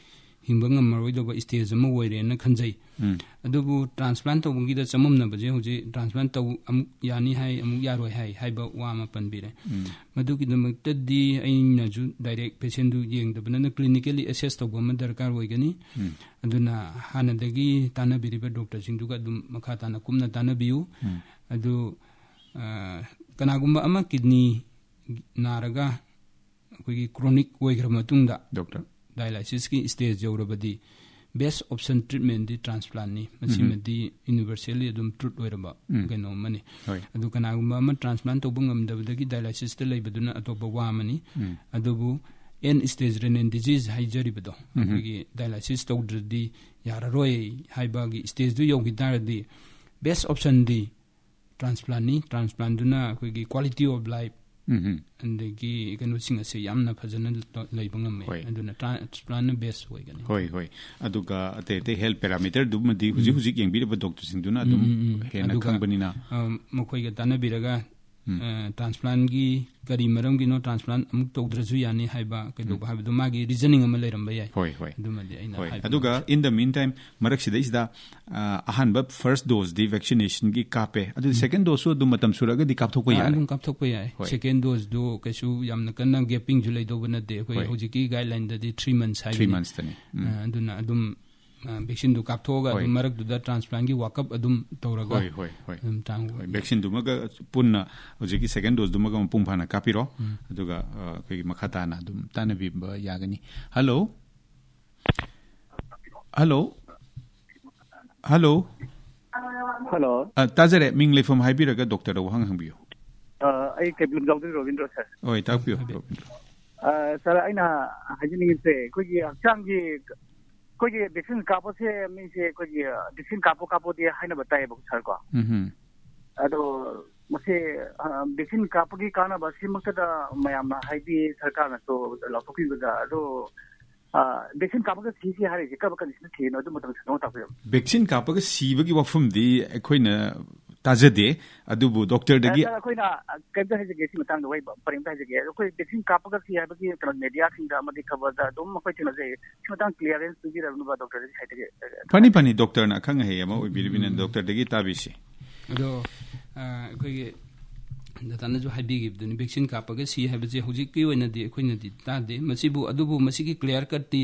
ꯍꯤꯡꯕ ꯉꯝꯃꯔꯣꯏꯗꯧꯕ stage ꯑꯃ ꯑꯣꯏꯔꯦꯅ ꯈꯟꯖꯩ꯫ ꯎꯝ꯫ ꯑꯗꯨꯕꯨ transplant ꯇꯧꯕꯒꯤꯗ ꯆꯃꯝꯅꯕꯁꯦ ꯍꯧꯖꯤꯛ transplant ꯇꯧ-, ꯑꯃꯨꯛ ꯌꯥꯅꯤ ꯍꯥꯏ, ꯑꯃꯨꯛ ꯌꯥꯔꯣꯏ ꯍꯥꯏ, ꯍꯥꯏꯕ ꯋꯥ ꯑꯃ ꯄꯟꯕꯤꯔꯦ꯫ ꯎꯝ꯫ ꯃꯗꯨꯒꯤꯗꯃꯛꯇꯗꯤ ꯑꯩꯅꯁꯨ direct patient ꯗꯨ ꯌꯦꯡꯗꯕꯅꯤꯅ clinically assess ꯇꯧꯕ ꯑꯃ ꯗꯔꯀꯥꯔ ꯑꯣꯏꯒꯅꯤ꯫ ꯎꯝ꯫ ꯑꯗꯨꯅ ꯍꯥꯟꯅꯗꯒꯤ ꯇꯥꯟꯅꯕꯤꯔꯤꯕ doctor ꯁꯤꯡꯗꯨꯒ ꯑꯗꯨꯝ ꯃꯈꯥ ꯇꯥꯅ ꯀꯨꯞꯅ ꯇꯥꯟꯅꯕꯤꯌꯨ꯫ ꯎꯝ꯫ ꯑꯗꯨ, ꯑ, ꯀꯅꯥꯒꯨꯝꯕ ꯑꯃ kidney ꯅꯥꯔꯒ ꯑꯩꯈꯣꯏꯒꯤ chronic ꯑꯣꯏꯈ꯭ꯔ ꯃꯇꯨꯡꯗ doctor꯫ Dialysis ꯀꯤ stage ꯌꯧꯔꯕꯗꯤ best option treatment ꯗꯤ transplant ꯅꯤ꯫ ꯎꯝ꯫ ꯃꯁꯤꯃꯗꯤ universally ꯑꯗꯨꯝ truth ꯑꯣꯏꯔꯕ ꯎꯝ꯫ ꯀꯩꯅꯣ ꯑꯃꯅꯤ꯫ ꯍꯣꯏ꯫ ꯑꯗꯨ ꯀꯅꯥꯒꯨꯝꯕ ꯑꯃ transplant ꯇꯧꯕ ꯉꯝꯗꯕꯗꯒꯤ dialysis ꯇ ꯂꯩꯕꯗꯨꯅ ꯑꯇꯣꯞꯄ ꯋꯥ ꯑꯃꯅꯤ꯫ ꯎꯝ꯫ ꯑꯗꯨꯕꯨ end stage renal disease ꯍꯥꯏꯖꯔꯤꯕꯗꯣ, ꯎꯝ꯫ ꯑꯩꯈꯣꯏꯒꯤ dialysis ꯇꯧꯗ꯭ꯔꯗꯤ ꯌꯥꯔꯔꯣꯏ ꯍꯥꯏꯕꯒꯤ stage ꯗꯨ ꯌꯧꯈꯤ ꯇꯥꯔꯗꯤ best option ꯗꯤ transplant ꯅꯤ꯫ Transplant ꯗꯨꯅ ꯑꯩꯈꯣꯏꯒꯤ quality of life ꯎꯝ꯫ ꯑꯗꯒꯤ ꯀꯩꯅꯣꯁꯤꯡ ꯑꯁꯦ ꯌꯥꯝꯅ ꯐꯖꯅ ꯂꯩꯕ ꯉꯝꯃꯦ꯫ ꯍꯣꯏ꯫ ꯑꯗꯨꯅ transplant ꯅ best ꯑꯣꯏꯒꯅꯤ꯫ ꯍꯣꯏ, ꯍꯣꯏ꯫ ꯑꯗꯨꯒ ꯑꯇꯩ ꯑꯇꯩ health parameter ꯗꯨꯃꯗꯤ ꯍꯧꯖꯤꯛ ꯎꯝ꯫ ꯍꯧꯖꯤꯛ ꯌꯦꯡꯕꯤꯔꯤꯕ doctor ꯁꯤꯡꯗꯨꯅ ꯎꯝ, ꯑꯗꯨꯝ ꯎꯝ, ꯎꯝ꯫ ꯍꯦꯟꯅ ꯑꯗꯨꯒ, ꯈꯪꯕꯅꯤꯅ꯫ ꯑ, ꯃꯈꯣꯏꯒ ꯇꯥꯟꯅꯕꯤꯔꯒ, ꯎꯝ꯫ ꯑ, transplant ꯒꯤ ꯀꯔꯤ ꯃꯔꯝꯒꯤꯅꯣ transplant ꯑꯃꯨꯛ ꯇꯧꯗ꯭ꯔꯁꯨ ꯌꯥꯅꯤ ꯍꯥꯏꯕ, ꯀꯩꯗꯧꯕ ꯎꯝ꯫ ꯍꯥꯏꯕꯗꯣ ꯃꯥꯒꯤ reasoning ꯑꯃ ꯂꯩꯔꯝꯕ ꯌꯥꯏ꯫ ꯍꯣꯏ, ꯍꯣꯏ꯫ ꯑꯗꯨꯃꯗꯤ ꯑꯩꯅ ꯍꯣꯏ꯫ ꯍꯥꯏꯕ ꯑꯗꯨꯒ ꯉꯝꯖꯗꯦ꯫ In the meantime, ꯃꯔꯛꯁꯤꯗꯩꯁꯤꯗ, ꯑ, ꯑꯍꯥꯟꯕ first dose ꯗꯤ vaccination ꯒꯤ ꯀꯥꯞꯄꯦ, ꯑꯗꯨ ꯎꯝ꯫ Second dose ꯁꯨ ꯑꯗꯨꯝ ꯃꯇꯝ ꯁꯨꯔꯒꯗꯤ ꯀꯥꯞꯊꯣꯛꯄ ꯑ, ꯌꯥꯔꯦ? ꯑꯗꯨꯝ ꯀꯥꯞꯊꯣꯛꯄ ꯌꯥꯏ꯫ ꯍꯣꯏ꯫ Second dose ꯗꯨ ꯀꯩꯁꯨ ꯌꯥꯝꯅ ꯀꯟꯅ gaping ꯁꯨ ꯂꯩꯗꯧꯕ ꯅꯠꯇꯦ꯫ ꯑꯩꯈꯣꯏ ꯍꯣꯏ꯫ ꯍꯧꯖꯤꯛꯀꯤ guideline ꯗꯗꯤ three months ꯍꯥꯏꯕꯅꯤ꯫ Three months ꯇꯅꯤ꯫ ꯎꯝ꯫ ꯑ, ꯑꯗꯨꯅ ꯑꯗꯨꯝ, ꯑ, vaccine ꯗꯨ ꯀꯥꯞꯊꯣꯛꯑꯒ ꯍꯣꯏ꯫ ꯑꯗꯨꯝ ꯃꯔꯛꯇꯨꯗ transplant ꯒꯤ workup ꯑꯗꯨꯝ ꯇꯧꯔꯒ ꯍꯣꯏ, ꯍꯣꯏ, ꯍꯣꯏ꯫ ꯑꯗꯨꯝ ꯇꯥꯡ-, ꯍꯣꯏ, vaccine ꯗꯨꯃꯒ ꯄꯨꯟꯅ ꯍꯧꯖꯤꯛꯀꯤ second dose ꯗꯨꯃꯒ ꯃꯄꯨꯡ ꯐꯥꯅ ꯀꯥꯞꯄꯤꯔꯣ꯫ ꯎꯝ꯫ ꯑꯗꯨꯒ, ꯑ, ꯑꯩꯈꯣꯏꯒꯤ ꯃꯈꯥ ꯇꯥꯅ ꯑꯗꯨꯝ ꯇꯥꯟꯅꯕꯤꯕ ꯌꯥꯒꯅꯤ꯫ Hello? Hello? Hello? ꯍꯜꯂꯣ꯫ ꯑ, ꯇꯥꯖꯔꯦ꯫ ꯃꯤꯡ ꯂꯩꯐꯝ ꯍꯥꯏꯕꯤꯔꯒ ꯗꯣꯛꯇꯔꯗ ꯋꯥꯍꯪ ꯍꯪꯕꯤꯌꯨ꯫ ꯑ, ꯑꯩ ꯀꯩꯕꯨꯜ ꯂꯝꯖꯥꯎꯗꯒꯤ ꯔꯣꯕꯤꯟꯗ꯭ꯔꯣ, ꯁꯥꯔ꯫ ꯍꯣꯏ, ꯇꯥꯛꯄꯤꯌꯨ, ꯍꯥꯏꯕꯤꯌꯨ꯫ ꯔꯣꯕꯤꯟꯗ꯭ꯔꯣ꯫ ꯑ, ꯁꯥꯔ, ꯑꯩꯅ ꯍꯥꯏꯖꯅꯤꯡꯉꯤꯁꯦ, ꯑꯩꯈꯣꯏꯒꯤ ꯍꯛꯆꯥꯡꯒꯤ, ꯑꯩꯈꯣꯏꯒꯤ ꯚꯦꯛꯁꯤꯟ ꯀꯥꯞꯄꯁꯦ, ꯃꯤꯁꯦ ꯑꯩꯈꯣꯏꯒꯤ, ꯑ, ꯚꯦꯛꯁꯤꯟ ꯀꯥꯞꯄꯣ, ꯀꯥꯞꯄꯣꯗꯤ ꯍꯥꯏꯅꯕ ꯇꯥꯏꯌꯦꯕꯀꯣ, ꯁꯥꯔ, ꯀꯣ꯫ ꯎꯝ꯫ ꯑꯗꯣ ꯃꯁꯤ, ꯑ, ꯚꯦꯛꯁꯤꯟ ꯀꯥꯞꯄꯒꯤ ꯀꯥꯟꯅꯕ ꯑꯁꯤꯃꯛꯇꯗ ꯃꯌꯥꯝꯅ, ꯍꯥꯏꯗꯤ, ꯁꯔꯀꯥꯔꯅꯁꯨ ꯂꯥꯎꯊꯣꯛꯄꯤꯕꯗ, ꯑꯗꯣ ꯑ, ꯚꯦꯛꯁꯤꯟ ꯀꯥꯞꯄꯒ ꯁꯤꯁꯤ ꯍꯥꯏꯔꯤꯁꯦ ꯀꯔꯝꯕ ꯀꯟꯗꯤꯁꯟꯗ ꯁꯤꯔꯤꯅꯣ, ꯑꯗꯨ ꯃꯇꯝꯗ ꯈꯤꯇꯪ ꯇꯥꯛꯄꯤꯌꯨ꯫ ꯚꯦꯛꯁꯤꯟ ꯀꯥꯞꯄꯒ ꯁꯤꯕꯒꯤ ꯋꯥꯐꯝꯗꯤ ꯑꯩꯈꯣꯏꯅ ꯇꯥꯖꯗꯦ, ꯑꯗꯨꯕꯨ ꯗꯣꯛꯇꯔꯗꯒꯤ ꯑ, ꯁꯥꯔ, ꯑꯩꯈꯣꯏꯅ, ꯑ, ꯀꯩꯝꯇ ꯍꯥꯏꯖꯒꯦ, ꯁꯤ ꯃꯇꯥꯡꯗ ꯋꯥꯍꯩ ꯄꯔꯦꯡ ꯑꯝꯇ ꯍꯥꯏꯖꯒꯦ꯫ ꯑꯩꯈꯣꯏ ꯚꯦꯛꯁꯤꯟ ꯀꯥꯞꯄꯒ ꯁꯤ ꯍꯥꯏꯕꯒꯤ ꯀꯩꯅꯣ, ꯃꯦꯗꯤꯌꯥꯁꯤꯡꯗ ꯑꯃꯗꯤ ꯈꯕꯔꯗ ꯑꯗꯨꯝ ꯑꯩꯈꯣꯏ ꯊꯦꯡꯅꯖꯩ꯫ ꯁꯤ ꯃꯇꯥꯡ ꯀ꯭ꯂꯤꯌꯔꯦꯟꯁ ꯄꯤꯕꯤꯔꯛꯅꯕ ꯗꯣꯛꯇꯔꯗꯒꯤ ꯁꯥꯏꯠꯇꯒꯤ, ꯑ, ꯐꯅꯤ, ꯐꯅꯤ, ꯗꯣꯛꯇꯔꯅ ꯑꯈꯪ ꯑꯍꯩ ꯑꯃ ꯑꯣꯏꯕꯤꯔꯤꯕꯅꯤꯅ ꯎꯝ꯫ ꯗꯣꯛꯇꯔꯗꯒꯤ ꯇꯥꯕꯤꯁꯤ꯫ ꯑꯗꯣ, ꯑ, ꯑꯩꯈꯣꯏꯒꯤ ꯗꯥꯇꯥꯅꯁꯨ ꯍꯥꯏꯕꯤꯈꯤꯕꯗꯨꯅꯤ, ꯚꯦꯛꯁꯤꯟ ꯀꯥꯞꯄꯒ ꯁꯤ ꯍꯥꯏꯕꯁꯦ ꯍꯧꯖꯤꯛꯀꯤ ꯑꯣꯏꯅꯗꯤ ꯑꯩꯈꯣꯏꯅꯗꯤ ꯇꯥꯗꯦ꯫ ꯃꯁꯤꯕꯨ, ꯑꯗꯨꯕꯨ ꯃꯁꯤꯒꯤ ꯀ꯭ꯂꯤꯌꯥꯔ ꯀꯠꯇꯤ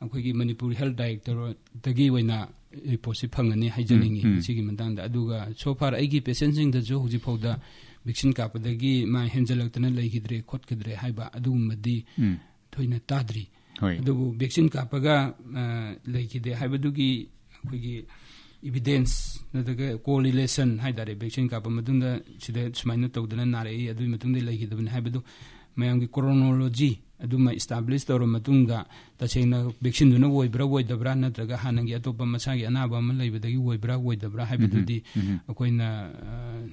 ꯑꯩꯈꯣꯏꯒꯤ ꯃꯅꯤꯄꯨꯔ ꯍꯦꯜꯊ ꯗꯥꯏꯔꯦꯛꯇꯣꯔꯦꯠꯇꯒꯤ ꯑꯣꯏꯅ ꯔꯤꯄꯣꯔꯠꯁꯤ ꯐꯪꯒꯅꯤ ꯍꯥꯏꯖꯅꯤꯡꯉꯤ ꯎꯝ, ꯎꯝ꯫ ꯃꯁꯤꯒꯤ ꯃꯇꯥꯡꯗ꯫ ꯑꯗꯨꯒ so far ꯑꯩꯒꯤ ꯄꯦꯁꯦꯟꯁꯤꯡꯗꯁꯨ ꯍꯧꯖꯤꯛ ꯐꯥꯎꯗ ꯚꯦꯛꯁꯤꯟ ꯀꯥꯞꯄꯗꯒꯤ ꯃꯥ ꯍꯦꯟꯖꯜꯂꯛꯇꯅ ꯂꯩꯈꯤꯗ꯭ꯔꯦ ꯈꯣꯠꯈꯤꯗ꯭ꯔꯦ ꯍꯥꯏꯕ ꯑꯗꯨꯒꯨꯝꯕꯗꯤ ꯎꯝ꯫ ꯊꯣꯏꯅ ꯇꯥꯗ꯭ꯔꯤ꯫ ꯍꯣꯏ꯫ ꯑꯗꯨꯕꯨ ꯚꯦꯛꯁꯤꯟ ꯀꯥꯞꯄꯒ, ꯑ, ꯂꯩꯈꯤꯗꯦ ꯍꯥꯏꯕꯗꯨꯒꯤ ꯑꯩꯈꯣꯏꯒꯤ ꯏꯕꯤꯗꯦꯟꯁ ꯅꯠꯇ꯭ꯔꯒ ꯀꯣꯔꯤꯂꯦꯁꯟ ꯍꯥꯏꯇꯥꯔꯦ, ꯚꯦꯛꯁꯤꯟ ꯀꯥꯞꯄ ꯃꯇꯨꯡꯗ ꯁꯤꯗ ꯁꯨꯃꯥꯏꯅ ꯇꯧꯗꯅ ꯅꯥꯔꯛꯏ, ꯑꯗꯨꯒꯤ ꯃꯇꯨꯡꯗ ꯂꯩꯈꯤꯗꯕꯅꯤ ꯍꯥꯏꯕꯗꯨ ꯃꯌꯥꯝꯒꯤ ꯀ꯭ꯔꯣꯅꯣꯂꯣꯖꯤ ꯑꯗꯨꯃ ꯏꯁꯇꯥꯕ꯭ꯂꯤꯁ ꯇꯧꯔꯕ ꯃꯇꯨꯡꯗ ꯇꯁꯦꯡꯅ ꯚꯦꯛꯁꯤꯟꯗꯨꯅ ꯑꯣꯏꯕ꯭ꯔꯥ ꯑꯣꯏꯗꯕ꯭ꯔꯥ, ꯅꯠꯇ꯭ꯔꯒ ꯍꯥꯟꯅꯒꯤ ꯑꯇꯣꯞꯄ ꯃꯁꯥꯒꯤ ꯑꯅꯥꯕ ꯑꯃ ꯂꯩꯕꯗꯒꯤ ꯑꯣꯏꯕ꯭ꯔꯥ ꯑꯣꯏꯗꯕ꯭ꯔꯥ ꯍꯥꯏꯕꯗꯨꯗꯤ ꯎꯝ, ꯎꯝ꯫ ꯑꯩꯈꯣꯏꯅ, ꯑ,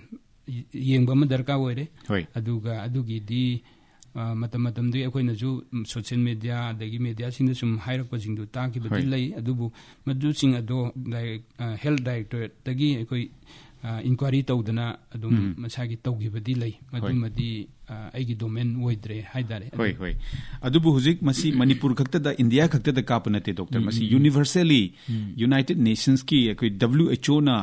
ꯌꯦꯡꯕ ꯑꯃ ꯗꯔꯀꯥꯔ ꯑꯣꯏꯔꯦ꯫ ꯍꯣꯏ꯫ ꯑꯗꯨꯒ ꯑꯗꯨꯒꯤꯗꯤ, ꯑ, ꯃꯇꯝ ꯃꯇꯝꯗꯨꯒꯤ ꯑꯩꯈꯣꯏꯅꯁꯨ, ꯎꯝ, ꯁꯣꯁꯤꯌꯦꯜ ꯃꯦꯗꯤꯌꯥ ꯑꯗꯒꯤ ꯃꯦꯗꯤꯌꯥꯁꯤꯡꯗ ꯁꯨꯝ ꯍꯥꯏꯔꯛꯄꯁꯤꯡꯗꯨ ꯇꯥꯈꯤꯕꯗꯤ ꯍꯣꯏ꯫ ꯂꯩ꯫ ꯑꯗꯨꯕꯨ ꯃꯗꯨꯁꯤꯡ ꯑꯗꯣ ꯗꯥꯏꯔꯦꯛ-, ꯑ, ꯍꯦꯜꯊ ꯗꯥꯏꯔꯦꯛꯇꯣꯔꯦꯠꯇꯒꯤ ꯑꯩꯈꯣꯏ, ꯑ, ꯏꯟꯀ꯭ꯋꯥꯏꯔꯤ ꯇꯧꯗꯅ ꯑꯗꯨꯝ ꯎꯝ꯫ ꯃꯁꯥꯒꯤ ꯇꯧꯈꯤꯕꯗꯤ ꯂꯩ꯫ ꯍꯣꯏ꯫ ꯃꯗꯨꯃꯗꯤ, ꯑ, ꯑꯩꯒꯤ ꯗꯣꯃꯦꯟ ꯑꯣꯏꯗ꯭ꯔꯦ ꯍꯥꯏꯇꯥꯔꯦ꯫ ꯍꯣꯏ, ꯑꯗꯨ ꯍꯣꯏ꯫ ꯑꯗꯨꯕꯨ ꯍꯧꯖꯤꯛ ꯃꯁꯤ ꯃꯅꯤꯄꯨꯔ ꯈꯛꯇꯗ, ꯏꯟꯗꯤꯌꯥ ꯈꯛꯇꯗ ꯀꯥꯞꯄ ꯅꯠꯇꯦ, ꯗꯣꯛꯇꯔ꯫ ꯎꯝ, ꯃꯁꯤ ꯎꯝ, ꯎꯝ꯫ ꯌꯨꯅꯤꯚꯔꯁꯦꯜꯂꯤ ꯎꯝ꯫ ꯌꯨꯅꯥꯏꯇꯦꯗ ꯅꯦꯁꯟꯁꯀꯤ ꯑꯩꯈꯣꯏ ꯗꯕ꯭ꯂꯤꯎ ꯑꯩꯆ ꯑꯣꯅ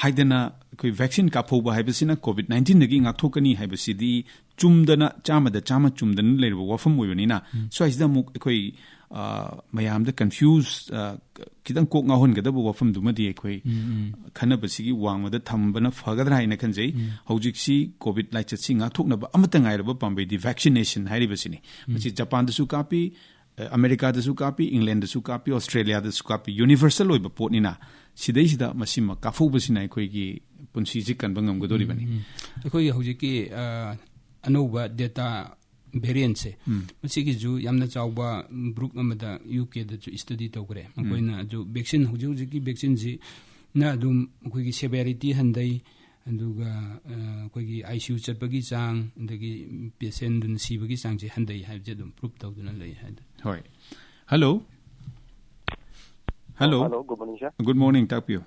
ꯍꯥꯏꯗꯅ ꯑꯩꯈꯣꯏ ꯚꯦꯛꯁꯤꯟ ꯀꯥꯞꯍꯧꯕ ꯍꯥꯏꯕꯁꯤꯅ ꯀꯣꯚꯤꯗ ꯅꯥꯏꯟꯇꯤꯟꯗꯒꯤ ꯉꯥꯛꯊꯣꯛꯀꯅꯤ ꯍꯥꯏꯕꯁꯤꯗꯤ ꯆꯨꯝꯗꯅ, ꯆꯥꯝꯃꯗ ꯆꯥꯝꯃ ꯆꯨꯝꯗꯅ ꯂꯩꯔꯕ ꯋꯥꯐꯝ ꯑꯣꯏꯕꯅꯤꯅ, ꯎꯝ꯫ ꯁ꯭ꯋꯥꯏꯁꯤꯗ ꯑꯃꯨꯛ ꯑꯩꯈꯣꯏ, ꯑ, ꯃꯌꯥꯝꯗ ꯀꯟꯐ꯭ꯌꯨꯁ, ꯑ, ꯈꯤꯇꯪ ꯀꯣꯛ ꯉꯥꯎꯍꯟꯒꯗꯕ ꯋꯥꯐꯝꯗꯨꯃꯗꯤ ꯑꯩꯈꯣꯏ ꯎꯝ, ꯎꯝ꯫ ꯈꯟꯅꯕꯁꯤꯒꯤ ꯋꯥꯡꯃꯗ ꯊꯝꯕꯅ ꯐꯒꯗ꯭ꯔꯥ ꯍꯥꯏꯅ ꯈꯟꯖꯩ꯫ ꯎꯝ꯫ ꯍꯧꯖꯤꯛꯁꯤ ꯀꯣꯚꯤꯗ ꯂꯥꯏꯆꯠꯁꯤ ꯉꯥꯛꯊꯣꯛꯅꯕ ꯑꯃꯠꯇ ꯉꯥꯏꯔꯕ ꯄꯥꯝꯕꯩꯗꯤ ꯚꯦꯛꯁꯤꯅꯦꯁꯟ ꯍꯥꯏꯔꯤꯕꯁꯤꯅꯤ꯫ ꯎꯝ꯫ ꯃꯁꯤ ꯖꯄꯥꯟꯗꯁꯨ ꯀꯥꯞꯄꯤ, ꯑ, ꯑꯃꯦꯔꯤꯀꯥꯗꯁꯨ ꯀꯥꯞꯄꯤ, ꯏꯪꯂꯦꯟꯗꯁꯨ ꯀꯥꯞꯄꯤ, ꯑꯣꯁꯇ꯭ꯔꯦꯂꯤꯌꯥꯗꯁꯨ ꯀꯥꯞꯄꯤ, ꯌꯨꯅꯤꯚꯔꯁꯦꯜ ꯑꯣꯏꯕ ꯄꯣꯠꯅꯤꯅ ꯁꯤꯗꯩꯁꯤꯗ ꯃꯁꯤꯃ ꯀꯥꯞꯍꯧꯕꯁꯤꯅ ꯑꯩꯈꯣꯏꯒꯤ ꯄꯨꯟꯁꯤꯁꯤ ꯀꯟꯕ ꯉꯝꯒꯗꯧꯔꯤꯕꯅꯤ꯫ ꯎꯝ꯫ ꯑꯩꯈꯣꯏꯒꯤ ꯍꯧꯖꯤꯛꯀꯤ ꯑ, ꯑꯅꯧꯕ ꯗꯦꯇꯥ ꯚꯦꯔꯤꯌꯦꯟꯁꯦ, ꯎꯝ꯫ ꯃꯁꯤꯒꯤꯁꯨ ꯌꯥꯝꯅ ꯆꯥꯎꯕ ꯒ꯭ꯔꯨꯞ ꯑꯃꯗ ꯌꯨ ꯀꯦꯗꯁꯨ ꯁ꯭ꯇꯗꯤ ꯇꯧꯈ꯭ꯔꯦ꯫ ꯃꯈꯣꯏꯅ ꯑꯗꯨ ꯚꯦꯛꯁꯤꯟ, ꯍꯧꯖꯤꯛ ꯍꯧꯖꯤꯛꯀꯤ ꯚꯦꯛꯁꯤꯟꯁꯤꯅ ꯑꯗꯨꯝ ꯑꯩꯈꯣꯏꯒꯤ ꯁꯦꯚꯤꯌꯔꯤꯇꯤ ꯍꯟꯊꯩ, ꯑꯗꯨꯒ ꯑ, ꯑꯩꯈꯣꯏꯒꯤ ꯑꯥꯏ ꯁꯤ ꯌꯨ ꯆꯠꯄꯒꯤ ꯆꯥꯡ, ꯑꯗꯒꯤ ꯄꯦꯁꯦꯟꯗꯨꯅ ꯁꯤꯕꯒꯤ ꯆꯥꯡꯁꯦ ꯍꯟꯊꯩ ꯍꯥꯏꯕꯁꯦ ꯑꯗꯨꯝ ꯄ꯭ꯔꯨꯞ ꯇꯧꯗꯨꯅ ꯂꯩ ꯍꯥꯏꯗ꯫ ꯍꯣꯏ꯫ Hello. Hello. Hello, good morning, sir. Good morning, ꯇꯥꯛꯄꯤꯌꯨ꯫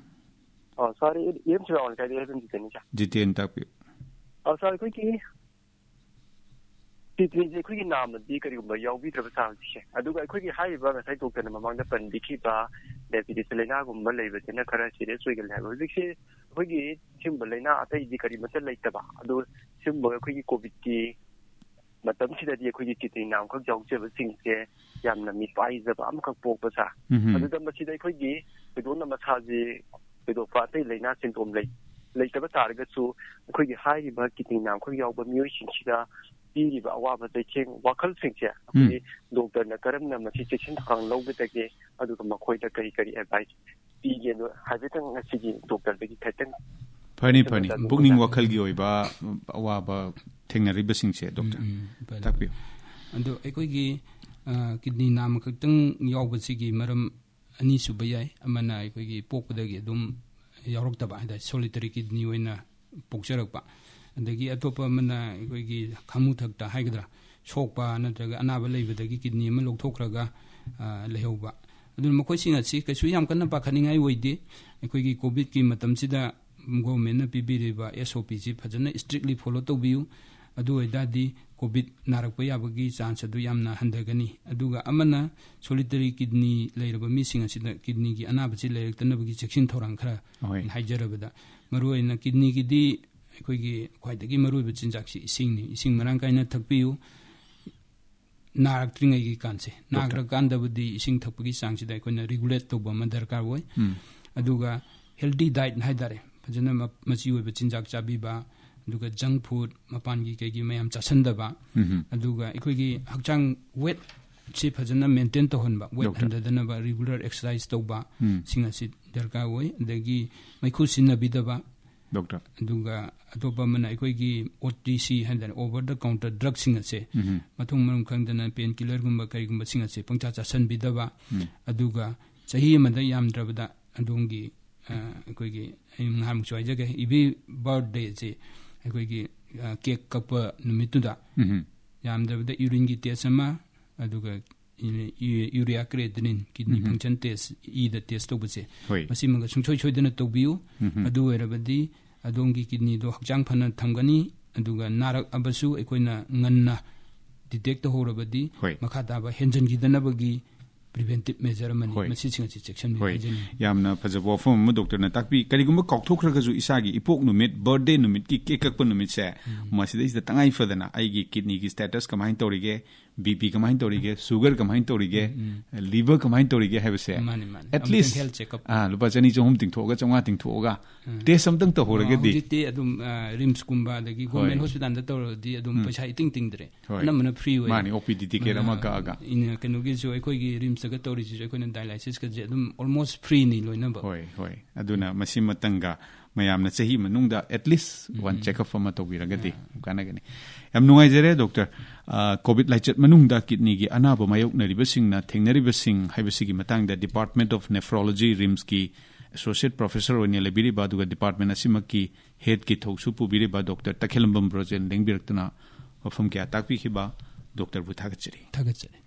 ꯑ, ꯁꯥꯔ, ꯑꯩ ꯑꯦꯝ ꯁꯤꯔꯥꯎꯟ ꯀꯥꯏꯗ ꯑꯦꯐ ꯑꯦꯝ ꯖꯤꯇꯦꯟꯅꯤ, ꯁꯥꯔ꯫ ꯖꯤꯇꯦꯟ, ꯇꯥꯛꯄꯤꯌꯨ꯫ ꯑ, ꯁꯥꯔ, ꯑꯩꯈꯣꯏꯒꯤ ꯇ꯭ꯔꯤꯠꯃꯦꯟꯁꯦ ꯑꯩꯈꯣꯏꯒꯤ ꯅꯥꯝꯃꯗꯤ ꯀꯔꯤꯒꯨꯝꯕ ꯌꯥꯎꯕꯤꯗ꯭ꯔꯕ, ꯁꯥꯔ, ꯍꯧꯖꯤꯛꯁꯦ? ꯑꯗꯨꯒ ꯑꯩꯈꯣꯏꯒꯤ ꯍꯥꯏꯔꯤꯕ ꯉꯁꯥꯏ ꯗꯣꯛꯇꯔꯅ ꯃꯃꯥꯡꯗ ꯄꯟꯕꯤꯈꯤꯕ ꯗꯥꯏꯕꯤꯇꯤꯁ ꯂꯥꯏꯅꯥꯒꯨꯝꯕ ꯂꯩꯕꯁꯤꯅ ꯈꯔ ꯁꯤꯔꯤꯌꯁ ꯑꯣꯏꯒꯜꯂꯦ ꯍꯥꯏꯕ꯫ ꯍꯧꯖꯤꯛꯁꯦ ꯑꯩꯈꯣꯏꯒꯤ ꯁꯤꯒꯨꯝꯕ ꯂꯥꯏꯅꯥ ꯑꯇꯩꯗꯤ ꯀꯔꯤꯃꯠꯇ ꯂꯩꯇꯕ, ꯑꯗꯣ ꯁꯤꯒꯨꯝꯕ ꯑꯩꯈꯣꯏꯒꯤ ꯀꯣꯚꯤꯗꯀꯤ ꯃꯇꯝꯁꯤꯗꯗꯤ ꯑꯩꯈꯣꯏꯒꯤ ꯀꯤꯗꯅꯤ ꯅꯥꯝꯈꯛ ꯌꯥꯎꯖꯕꯁꯤꯡꯁꯦ ꯌꯥꯝꯅ ꯃꯤꯄꯥꯏꯖꯕ ꯑꯃꯈꯛ ꯄꯣꯛꯄ, ꯁꯥꯔ꯫ ꯎꯝ꯫ ꯑꯗꯨꯗ ꯃꯁꯤꯗ ꯑꯩꯈꯣꯏꯒꯤ ꯊꯣꯏꯗꯣꯛꯅ ꯃꯁꯥꯁꯤ ꯊꯣꯏꯗꯣꯛꯄ ꯑꯇꯩ ꯂꯥꯏꯅꯥ ꯁꯤꯝꯇꯣꯝ ꯂꯩ-, ꯂꯩꯇꯕ ꯇꯥꯔꯒꯁꯨ, ꯑꯩꯈꯣꯏꯒꯤ ꯍꯥꯏꯔꯤꯕ ꯀꯤꯗꯅꯤ ꯅꯥꯝꯈꯛ ꯌꯥꯎꯕ ꯃꯤꯑꯣꯏꯁꯤꯡꯁꯤꯗ ꯄꯤꯔꯤꯕ ꯑꯋꯥꯕ ꯆꯩꯊꯦꯡ ꯋꯥꯈꯜꯁꯤꯡꯁꯦ ꯑꯩꯈꯣꯏꯒꯤ ꯗꯣꯛꯇꯔꯅ ꯀꯔꯝꯅ ꯃꯁꯤ ꯆꯦꯛꯁꯤꯟ ꯊꯧꯔꯥꯡ ꯂꯧꯒꯗꯒꯦ, ꯑꯗꯨꯒ ꯃꯈꯣꯏꯗ ꯀꯔꯤ ꯀꯔꯤ ꯑꯦꯗꯚꯥꯏꯁ ꯄꯤꯒꯦ, ꯑꯗꯣ ꯍꯥꯏꯐꯦꯠꯇꯪ ꯉꯁꯤꯒꯤ ꯗꯣꯛꯇꯔꯗꯒꯤ ꯈꯤꯇꯪ ꯐꯅꯤ, ꯀꯩꯅꯣ ꯐꯅꯤ꯫ ꯇꯧꯕꯤꯌꯨ, ꯄꯨꯛꯅꯤꯡ ꯁꯥꯔ꯫ ꯋꯥꯈꯜꯒꯤ ꯑꯣꯏꯕ ꯑꯋꯥꯕ ꯊꯦꯡꯅꯔꯤꯕꯁꯤꯡꯁꯦ, ꯗꯣꯛꯇꯔ꯫ ꯎꯝ, ꯎꯝ, ꯐꯅꯤ꯫ ꯇꯥꯛꯄꯤꯌꯨ꯫ ꯑꯗꯣ ꯑꯩꯈꯣꯏꯒꯤ, ꯑ, ꯀꯤꯗꯅꯤ ꯅꯥꯝꯃ ꯈꯛꯇꯪ ꯌꯥꯎꯕꯁꯤꯒꯤ ꯃꯔꯝ ꯑꯅꯤ ꯁꯨꯕ ꯌꯥꯏ꯫ ꯑꯃꯅ ꯑꯩꯈꯣꯏꯒꯤ ꯄꯣꯛꯄꯗꯒꯤ ꯑꯗꯨꯝ ꯌꯥꯎꯔꯛꯇꯕ ꯍꯥꯏꯇꯥꯔꯦ, ꯁꯣꯂꯤꯇꯔꯤ ꯀꯤꯗꯅꯤ ꯑꯣꯏꯅ ꯄꯣꯛꯆꯔꯛꯄ꯫ ꯑꯗꯒꯤ ꯑꯇꯣꯞꯄ ꯑꯃꯅ ꯑꯩꯈꯣꯏꯒꯤ ꯈꯥꯃꯨꯊꯛꯇ ꯍꯥꯏꯒꯗ꯭ꯔꯥ, ꯁꯣꯛꯄ ꯅꯠꯇ꯭ꯔꯒ ꯑꯅꯥꯕ ꯂꯩꯕꯗꯒꯤ ꯀꯤꯗꯅꯤ ꯑꯃ ꯂꯧꯊꯣꯛꯈ꯭ꯔꯒ, ꯑ, ꯂꯩꯍꯧꯕ꯫ ꯑꯗꯨꯅ ꯃꯈꯣꯏꯁꯤꯡ ꯑꯁꯤ ꯀꯩꯁꯨ ꯌꯥꯝ ꯀꯟꯅ ꯄꯥꯈꯠꯅꯤꯡꯉꯥꯏ ꯑꯣꯏꯗꯦ꯫ ꯑꯩꯈꯣꯏꯒꯤ ꯀꯣꯚꯤꯗꯀꯤ ꯃꯇꯝꯁꯤꯗ ꯒꯣꯚꯔꯟꯃꯦꯟꯠꯅ ꯄꯤꯕꯤꯔꯤꯕ ꯑꯦꯁ ꯑꯣ ꯄꯤꯁꯤ ꯐꯖꯅ ꯏꯁꯇ꯭ꯔꯤꯛꯂꯤ ꯐꯣꯂꯣ ꯇꯧꯕꯤꯌꯨ꯫ ꯑꯗꯨ ꯑꯣꯏꯇꯥꯔꯗꯤ ꯀꯣꯚꯤꯗ ꯅꯥꯔꯛꯄ ꯌꯥꯕꯒꯤ ꯆꯥꯟꯁ ꯑꯗꯨ ꯌꯥꯝꯅ ꯍꯟꯊꯒꯅꯤ꯫ ꯑꯗꯨꯒ ꯑꯃꯅ, ꯁꯣꯂꯤꯇꯔꯤ ꯀꯤꯗꯅꯤ ꯂꯩꯔꯕ ꯃꯤꯁꯤꯡ ꯑꯁꯤꯗ ꯀꯤꯗꯅꯤꯒꯤ ꯑꯅꯥꯕꯁꯤ ꯂꯩꯔꯛꯇꯅꯕꯒꯤ ꯆꯦꯛꯁꯤꯟ ꯊꯧꯔꯥꯡ ꯈꯔ ꯍꯣꯏ꯫ ꯍꯥꯏꯖꯔꯕꯗ, ꯃꯔꯨꯑꯣꯏꯅ ꯀꯤꯗꯅꯤꯒꯤꯗꯤ ꯑꯩꯈꯣꯏꯒꯤ ꯈ꯭ꯋꯥꯏꯗꯒꯤ ꯃꯔꯨꯑꯣꯏꯕ ꯆꯤꯟꯖꯥꯛꯁꯤ ꯏꯁꯤꯡꯅꯤ꯫ ꯏꯁꯤꯡ ꯃꯔꯥꯡ ꯀꯥꯏꯅ ꯊꯛꯄꯤꯌꯨ꯫ ꯅꯥꯔꯛꯇ꯭ꯔꯤꯉꯩꯒꯤ ꯀꯥꯟꯁꯦ, ꯅꯥꯈ꯭ꯔꯀꯥꯟꯗꯕꯨꯗꯤ ꯏꯁꯤꯡ ꯊꯛꯄꯒꯤ ꯆꯥꯡꯁꯤꯗ ꯑꯩꯈꯣꯏꯅ ꯔꯤꯒꯨꯂꯦꯠ ꯇꯧꯕ ꯑꯃ ꯗꯔꯀꯥꯔ ꯑꯣꯏ꯫ ꯎꯝ꯫ ꯑꯗꯨꯒ ꯍꯦꯜꯗꯤ ꯗꯥꯏꯠ ꯍꯥꯏꯇꯥꯔꯦ, ꯐꯖꯅ ꯃ-, ꯃꯆꯤ ꯑꯣꯏꯕ ꯆꯤꯟꯖꯥꯛ ꯆꯥꯕꯤꯕ, ꯑꯗꯨꯒ ꯖꯪ ꯐꯨꯗ, ꯃꯄꯥꯟꯒꯤ ꯀꯩꯒꯤ ꯃꯌꯥꯝ ꯆꯥꯁꯟꯗꯕ, ꯎꯝ꯫ ꯑꯗꯨꯒ ꯑꯩꯈꯣꯏꯒꯤ ꯍꯛꯆꯥꯡ ꯋꯦꯠ ꯁꯤ ꯐꯖꯅ ꯃꯦꯟꯇꯦꯟ ꯇꯧꯍꯟꯕ, ꯋꯦꯠ ꯍꯟꯊꯗꯅꯕ ꯔꯤꯒꯨꯂꯔ ꯑꯦꯛꯁꯔꯁꯥꯏꯁ ꯇꯧꯕ, ꯁꯤꯡ ꯑꯁꯤ ꯗꯔꯀꯥꯔ ꯑꯣꯏ꯫ ꯑꯗꯒꯤ ꯃꯩꯈꯨ ꯁꯤꯖꯤꯟꯅꯕꯤꯗꯕ, ꯗꯣꯛꯇꯔ꯫ ꯑꯗꯨꯒ ꯑꯇꯣꯞꯄ ꯑꯃꯅ ꯑꯩꯈꯣꯏꯒꯤ ꯑꯣ ꯇꯤ ꯁꯤ ꯍꯥꯏꯇꯥꯔꯦ, ꯑꯣꯚꯔ ꯗ ꯀꯥꯎꯟꯇꯔ ꯗ꯭ꯔꯒꯁꯤꯡ ꯑꯁꯦ ꯃꯊꯣꯡ ꯃꯔꯝ ꯈꯪꯗꯅ ꯄꯦꯟ ꯀꯤꯂꯔꯒꯨꯝꯕ ꯀꯔꯤꯒꯨꯝꯕꯁꯤꯡ ꯑꯁꯦ ꯄꯪꯆꯥ ꯆꯥꯁꯤꯟꯕꯤꯗꯕ, ꯑꯗꯨꯒ ꯆꯍꯤ ꯑꯃꯗ ꯌꯥꯝꯗ꯭ꯔꯕꯗ ꯑꯗꯣꯝꯒꯤ, ꯑ, ꯑꯩꯈꯣꯏꯒꯤ, ꯑꯩ ꯅꯍꯥꯟꯃꯨꯛꯁꯨ ꯍꯥꯏꯖꯒꯦ, ꯏꯕꯤ ꯕꯥꯔꯠꯗꯦꯁꯦ ꯑꯩꯈꯣꯏꯒꯤ, ꯑ, ꯀꯦꯛ ꯀꯛꯄ ꯅꯨꯃꯤꯠꯇꯨꯗ ꯌꯥꯝꯗ꯭ꯔꯕꯗ ꯌꯨꯔꯤꯟꯒꯤ ꯇꯦꯁ ꯑꯃ, ꯑꯗꯨꯒ ꯌꯨꯔꯤꯌꯥ ꯀ꯭ꯔꯦꯇꯤꯅꯤꯟ, ꯀꯤꯗꯅꯤ ꯐꯪꯁꯟ ꯇꯦꯁ, ꯏꯗ ꯇꯦꯁ ꯇꯧꯕꯁꯦ, ꯍꯣꯏ꯫ ꯃꯁꯤꯃꯒ ꯁꯨꯡꯁꯣꯏ ꯁꯣꯏꯗꯅ ꯇꯧꯕꯤꯌꯨ꯫ ꯑꯗꯨ ꯑꯣꯏꯔꯕꯗꯤ ꯑꯗꯣꯝꯒꯤ ꯀꯤꯗꯅꯤꯗꯣ ꯍꯛꯆꯥꯡ ꯐꯅ ꯊꯝꯒꯅꯤ, ꯑꯗꯨꯒ ꯅꯥꯔꯛꯑꯕꯁꯨ ꯑꯩꯈꯣꯏꯅ ꯉꯟꯅ ꯗꯤꯇꯦꯛ ꯇꯧꯍꯧꯔꯕꯗꯤ ꯍꯣꯏ꯫ ꯃꯈꯥ ꯇꯥꯕ ꯍꯦꯟꯖꯟꯈꯤꯗꯅꯕꯒꯤ ꯄ꯭ꯔꯤꯚꯦꯟꯇꯤꯞ ꯃꯦꯖꯔ ꯑꯃꯅꯤ꯫ ꯍꯣꯏ꯫ ꯃꯁꯤꯁꯤꯡ ꯑꯁꯤ ꯆꯦꯛꯁꯤꯟꯕꯤꯌꯨ ꯍꯣꯏ꯫ ꯍꯥꯏꯖꯅꯤꯡꯏ꯫ ꯌꯥꯝꯅ ꯐꯖꯕ ꯋꯥꯐꯝ ꯑꯃ ꯗꯣꯛꯇꯔꯅ ꯇꯥꯛꯄꯤ꯫ ꯀꯔꯤꯒꯨꯝꯕ ꯀꯥꯎꯊꯣꯛꯈ꯭ꯔꯒꯁꯨ ꯏꯁꯥꯒꯤ ꯏꯄꯣꯛ ꯅꯨꯃꯤꯠ, ꯕꯔꯊꯗꯦ ꯅꯨꯃꯤꯠꯀꯤ ꯀꯦꯛ ꯀꯛꯄ ꯅꯨꯃꯤꯠꯁꯦ, ꯃꯁꯤꯗꯩꯁꯤꯗ ꯇꯉꯥꯏ ꯐꯗꯅ ꯑꯩꯒꯤ ꯀꯤꯗꯅꯤꯒꯤ ꯁ꯭ꯇꯦꯇꯁ ꯀꯃꯥꯏꯅ ꯇꯧꯔꯤꯒꯦ, ꯕꯤ ꯄꯤ ꯀꯃꯥꯏꯅ ꯇꯧꯔꯤꯒꯦ, ꯁꯨꯒꯔ ꯀꯃꯥꯏꯅ ꯇꯧꯔꯤꯒꯦ, ꯎꯝ, ꯎꯝ꯫ ꯂꯤꯚꯔ ꯀꯃꯥꯏꯅ ꯇꯧꯔꯤꯒꯦ ꯍꯥꯏꯕꯁꯦ, ꯃꯥꯅꯤ, ꯃꯥꯅꯤ꯫ At ꯑꯃꯨꯛꯇꯪ least, health check up꯫ ꯑꯥ, ꯂꯨꯄꯥ ꯆꯅꯤ ꯆꯍꯨꯝ ꯇꯤꯡꯊꯣꯛꯑꯒ, ꯆꯥꯝꯃꯉꯥ ꯇꯤꯡꯊꯣꯛꯑꯒ, ꯎꯝ꯫ ꯇꯦꯁ ꯑꯃꯇꯪ ꯇꯧꯍꯧꯔꯒꯗꯤ꯫ ꯍꯧꯖꯤꯛꯇꯤ ꯑꯗꯨꯝ, ꯑ, ꯔꯤꯝꯁꯀꯨꯝꯕ ꯑꯗꯒꯤ ꯒꯣꯔꯃꯦꯟ ꯍꯣꯏ꯫ ꯍꯣꯁꯄꯤꯇꯥꯜꯗ ꯇꯧꯔꯒꯗꯤ ꯑꯗꯨꯝ ꯎꯝ꯫ ꯄꯩꯁꯥ ꯏꯇꯤꯡ ꯇꯤꯡꯗ꯭ꯔꯦ꯫ ꯍꯣꯏ꯫ ꯑꯅꯝꯕꯅ ꯐ꯭ꯔꯤ ꯑꯣꯏ꯫ ꯃꯥꯅꯤ, ꯑꯣ ꯄꯤ ꯗꯤ ꯇꯤꯀꯦꯠ ꯑꯗꯨꯅ ꯑꯃ ꯀꯛꯑꯒ꯫ ꯏꯟ-, ꯀꯩꯅꯣꯒꯤꯁꯨ ꯑꯩꯈꯣꯏꯒꯤ ꯔꯤꯝꯁꯇꯒ ꯇꯧꯔꯤꯁꯤꯁꯨ ꯑꯩꯈꯣꯏꯅ ꯗꯥꯏꯂꯥꯏꯁꯤꯁꯀꯁꯦ ꯑꯗꯨꯝ almost ꯐ꯭ꯔꯤꯅꯤ ꯂꯣꯏꯅꯃꯛ꯫ ꯍꯣꯏ, ꯍꯣꯏ꯫ ꯑꯗꯨꯅ ꯃꯁꯤꯃꯇꯪꯒ ꯃꯌꯥꯝꯅ ꯆꯍꯤ ꯃꯅꯨꯡꯗ at least one um. Check up ꯑꯃ ꯇꯧꯕꯤꯔꯒꯗꯤ ꯑꯥ꯫ ꯌꯥꯝ ꯀꯥꯟꯅꯒꯅꯤ꯫ ꯌꯥꯝ ꯅꯨꯡꯉꯥꯏꯖꯔꯦ, ꯗꯣꯛꯇꯔ꯫ ꯑ, ꯀꯣꯚꯤꯗ ꯂꯥꯏꯆꯠ ꯃꯅꯨꯡꯗ ꯀꯤꯗꯅꯤꯒꯤ ꯑꯅꯥꯕ ꯃꯥꯌꯣꯛꯅꯔꯤꯕꯁꯤꯡꯅ ꯊꯦꯡꯅꯔꯤꯕꯁꯤꯡ ꯍꯥꯏꯕꯁꯤꯒꯤ ꯃꯇꯥꯡꯗ Department of Nephrology, ꯔꯤꯝꯁꯀꯤ associate professor ꯑꯣꯏꯅ ꯂꯩꯕꯤꯔꯤꯕ, ꯑꯗꯨꯒ department ꯑꯁꯤꯃꯛꯀꯤ headꯀꯤ ꯊꯧꯁꯨ ꯄꯨꯕꯤꯔꯤꯕ ꯗꯣꯛꯇꯔ ꯇꯈꯦꯂꯝꯕꯝ ꯕ꯭ꯔꯣꯖꯦꯟ ꯂꯦꯡꯕꯤꯔꯛꯇꯨꯅ ꯋꯥꯐꯝ ꯀꯌꯥ ꯇꯥꯛꯄꯤꯈꯤꯕ ꯗꯣꯛꯇꯔꯕꯨ ꯊꯥꯒꯠꯆꯔꯤ꯫ ꯊꯥꯒꯠꯆꯔꯤ꯫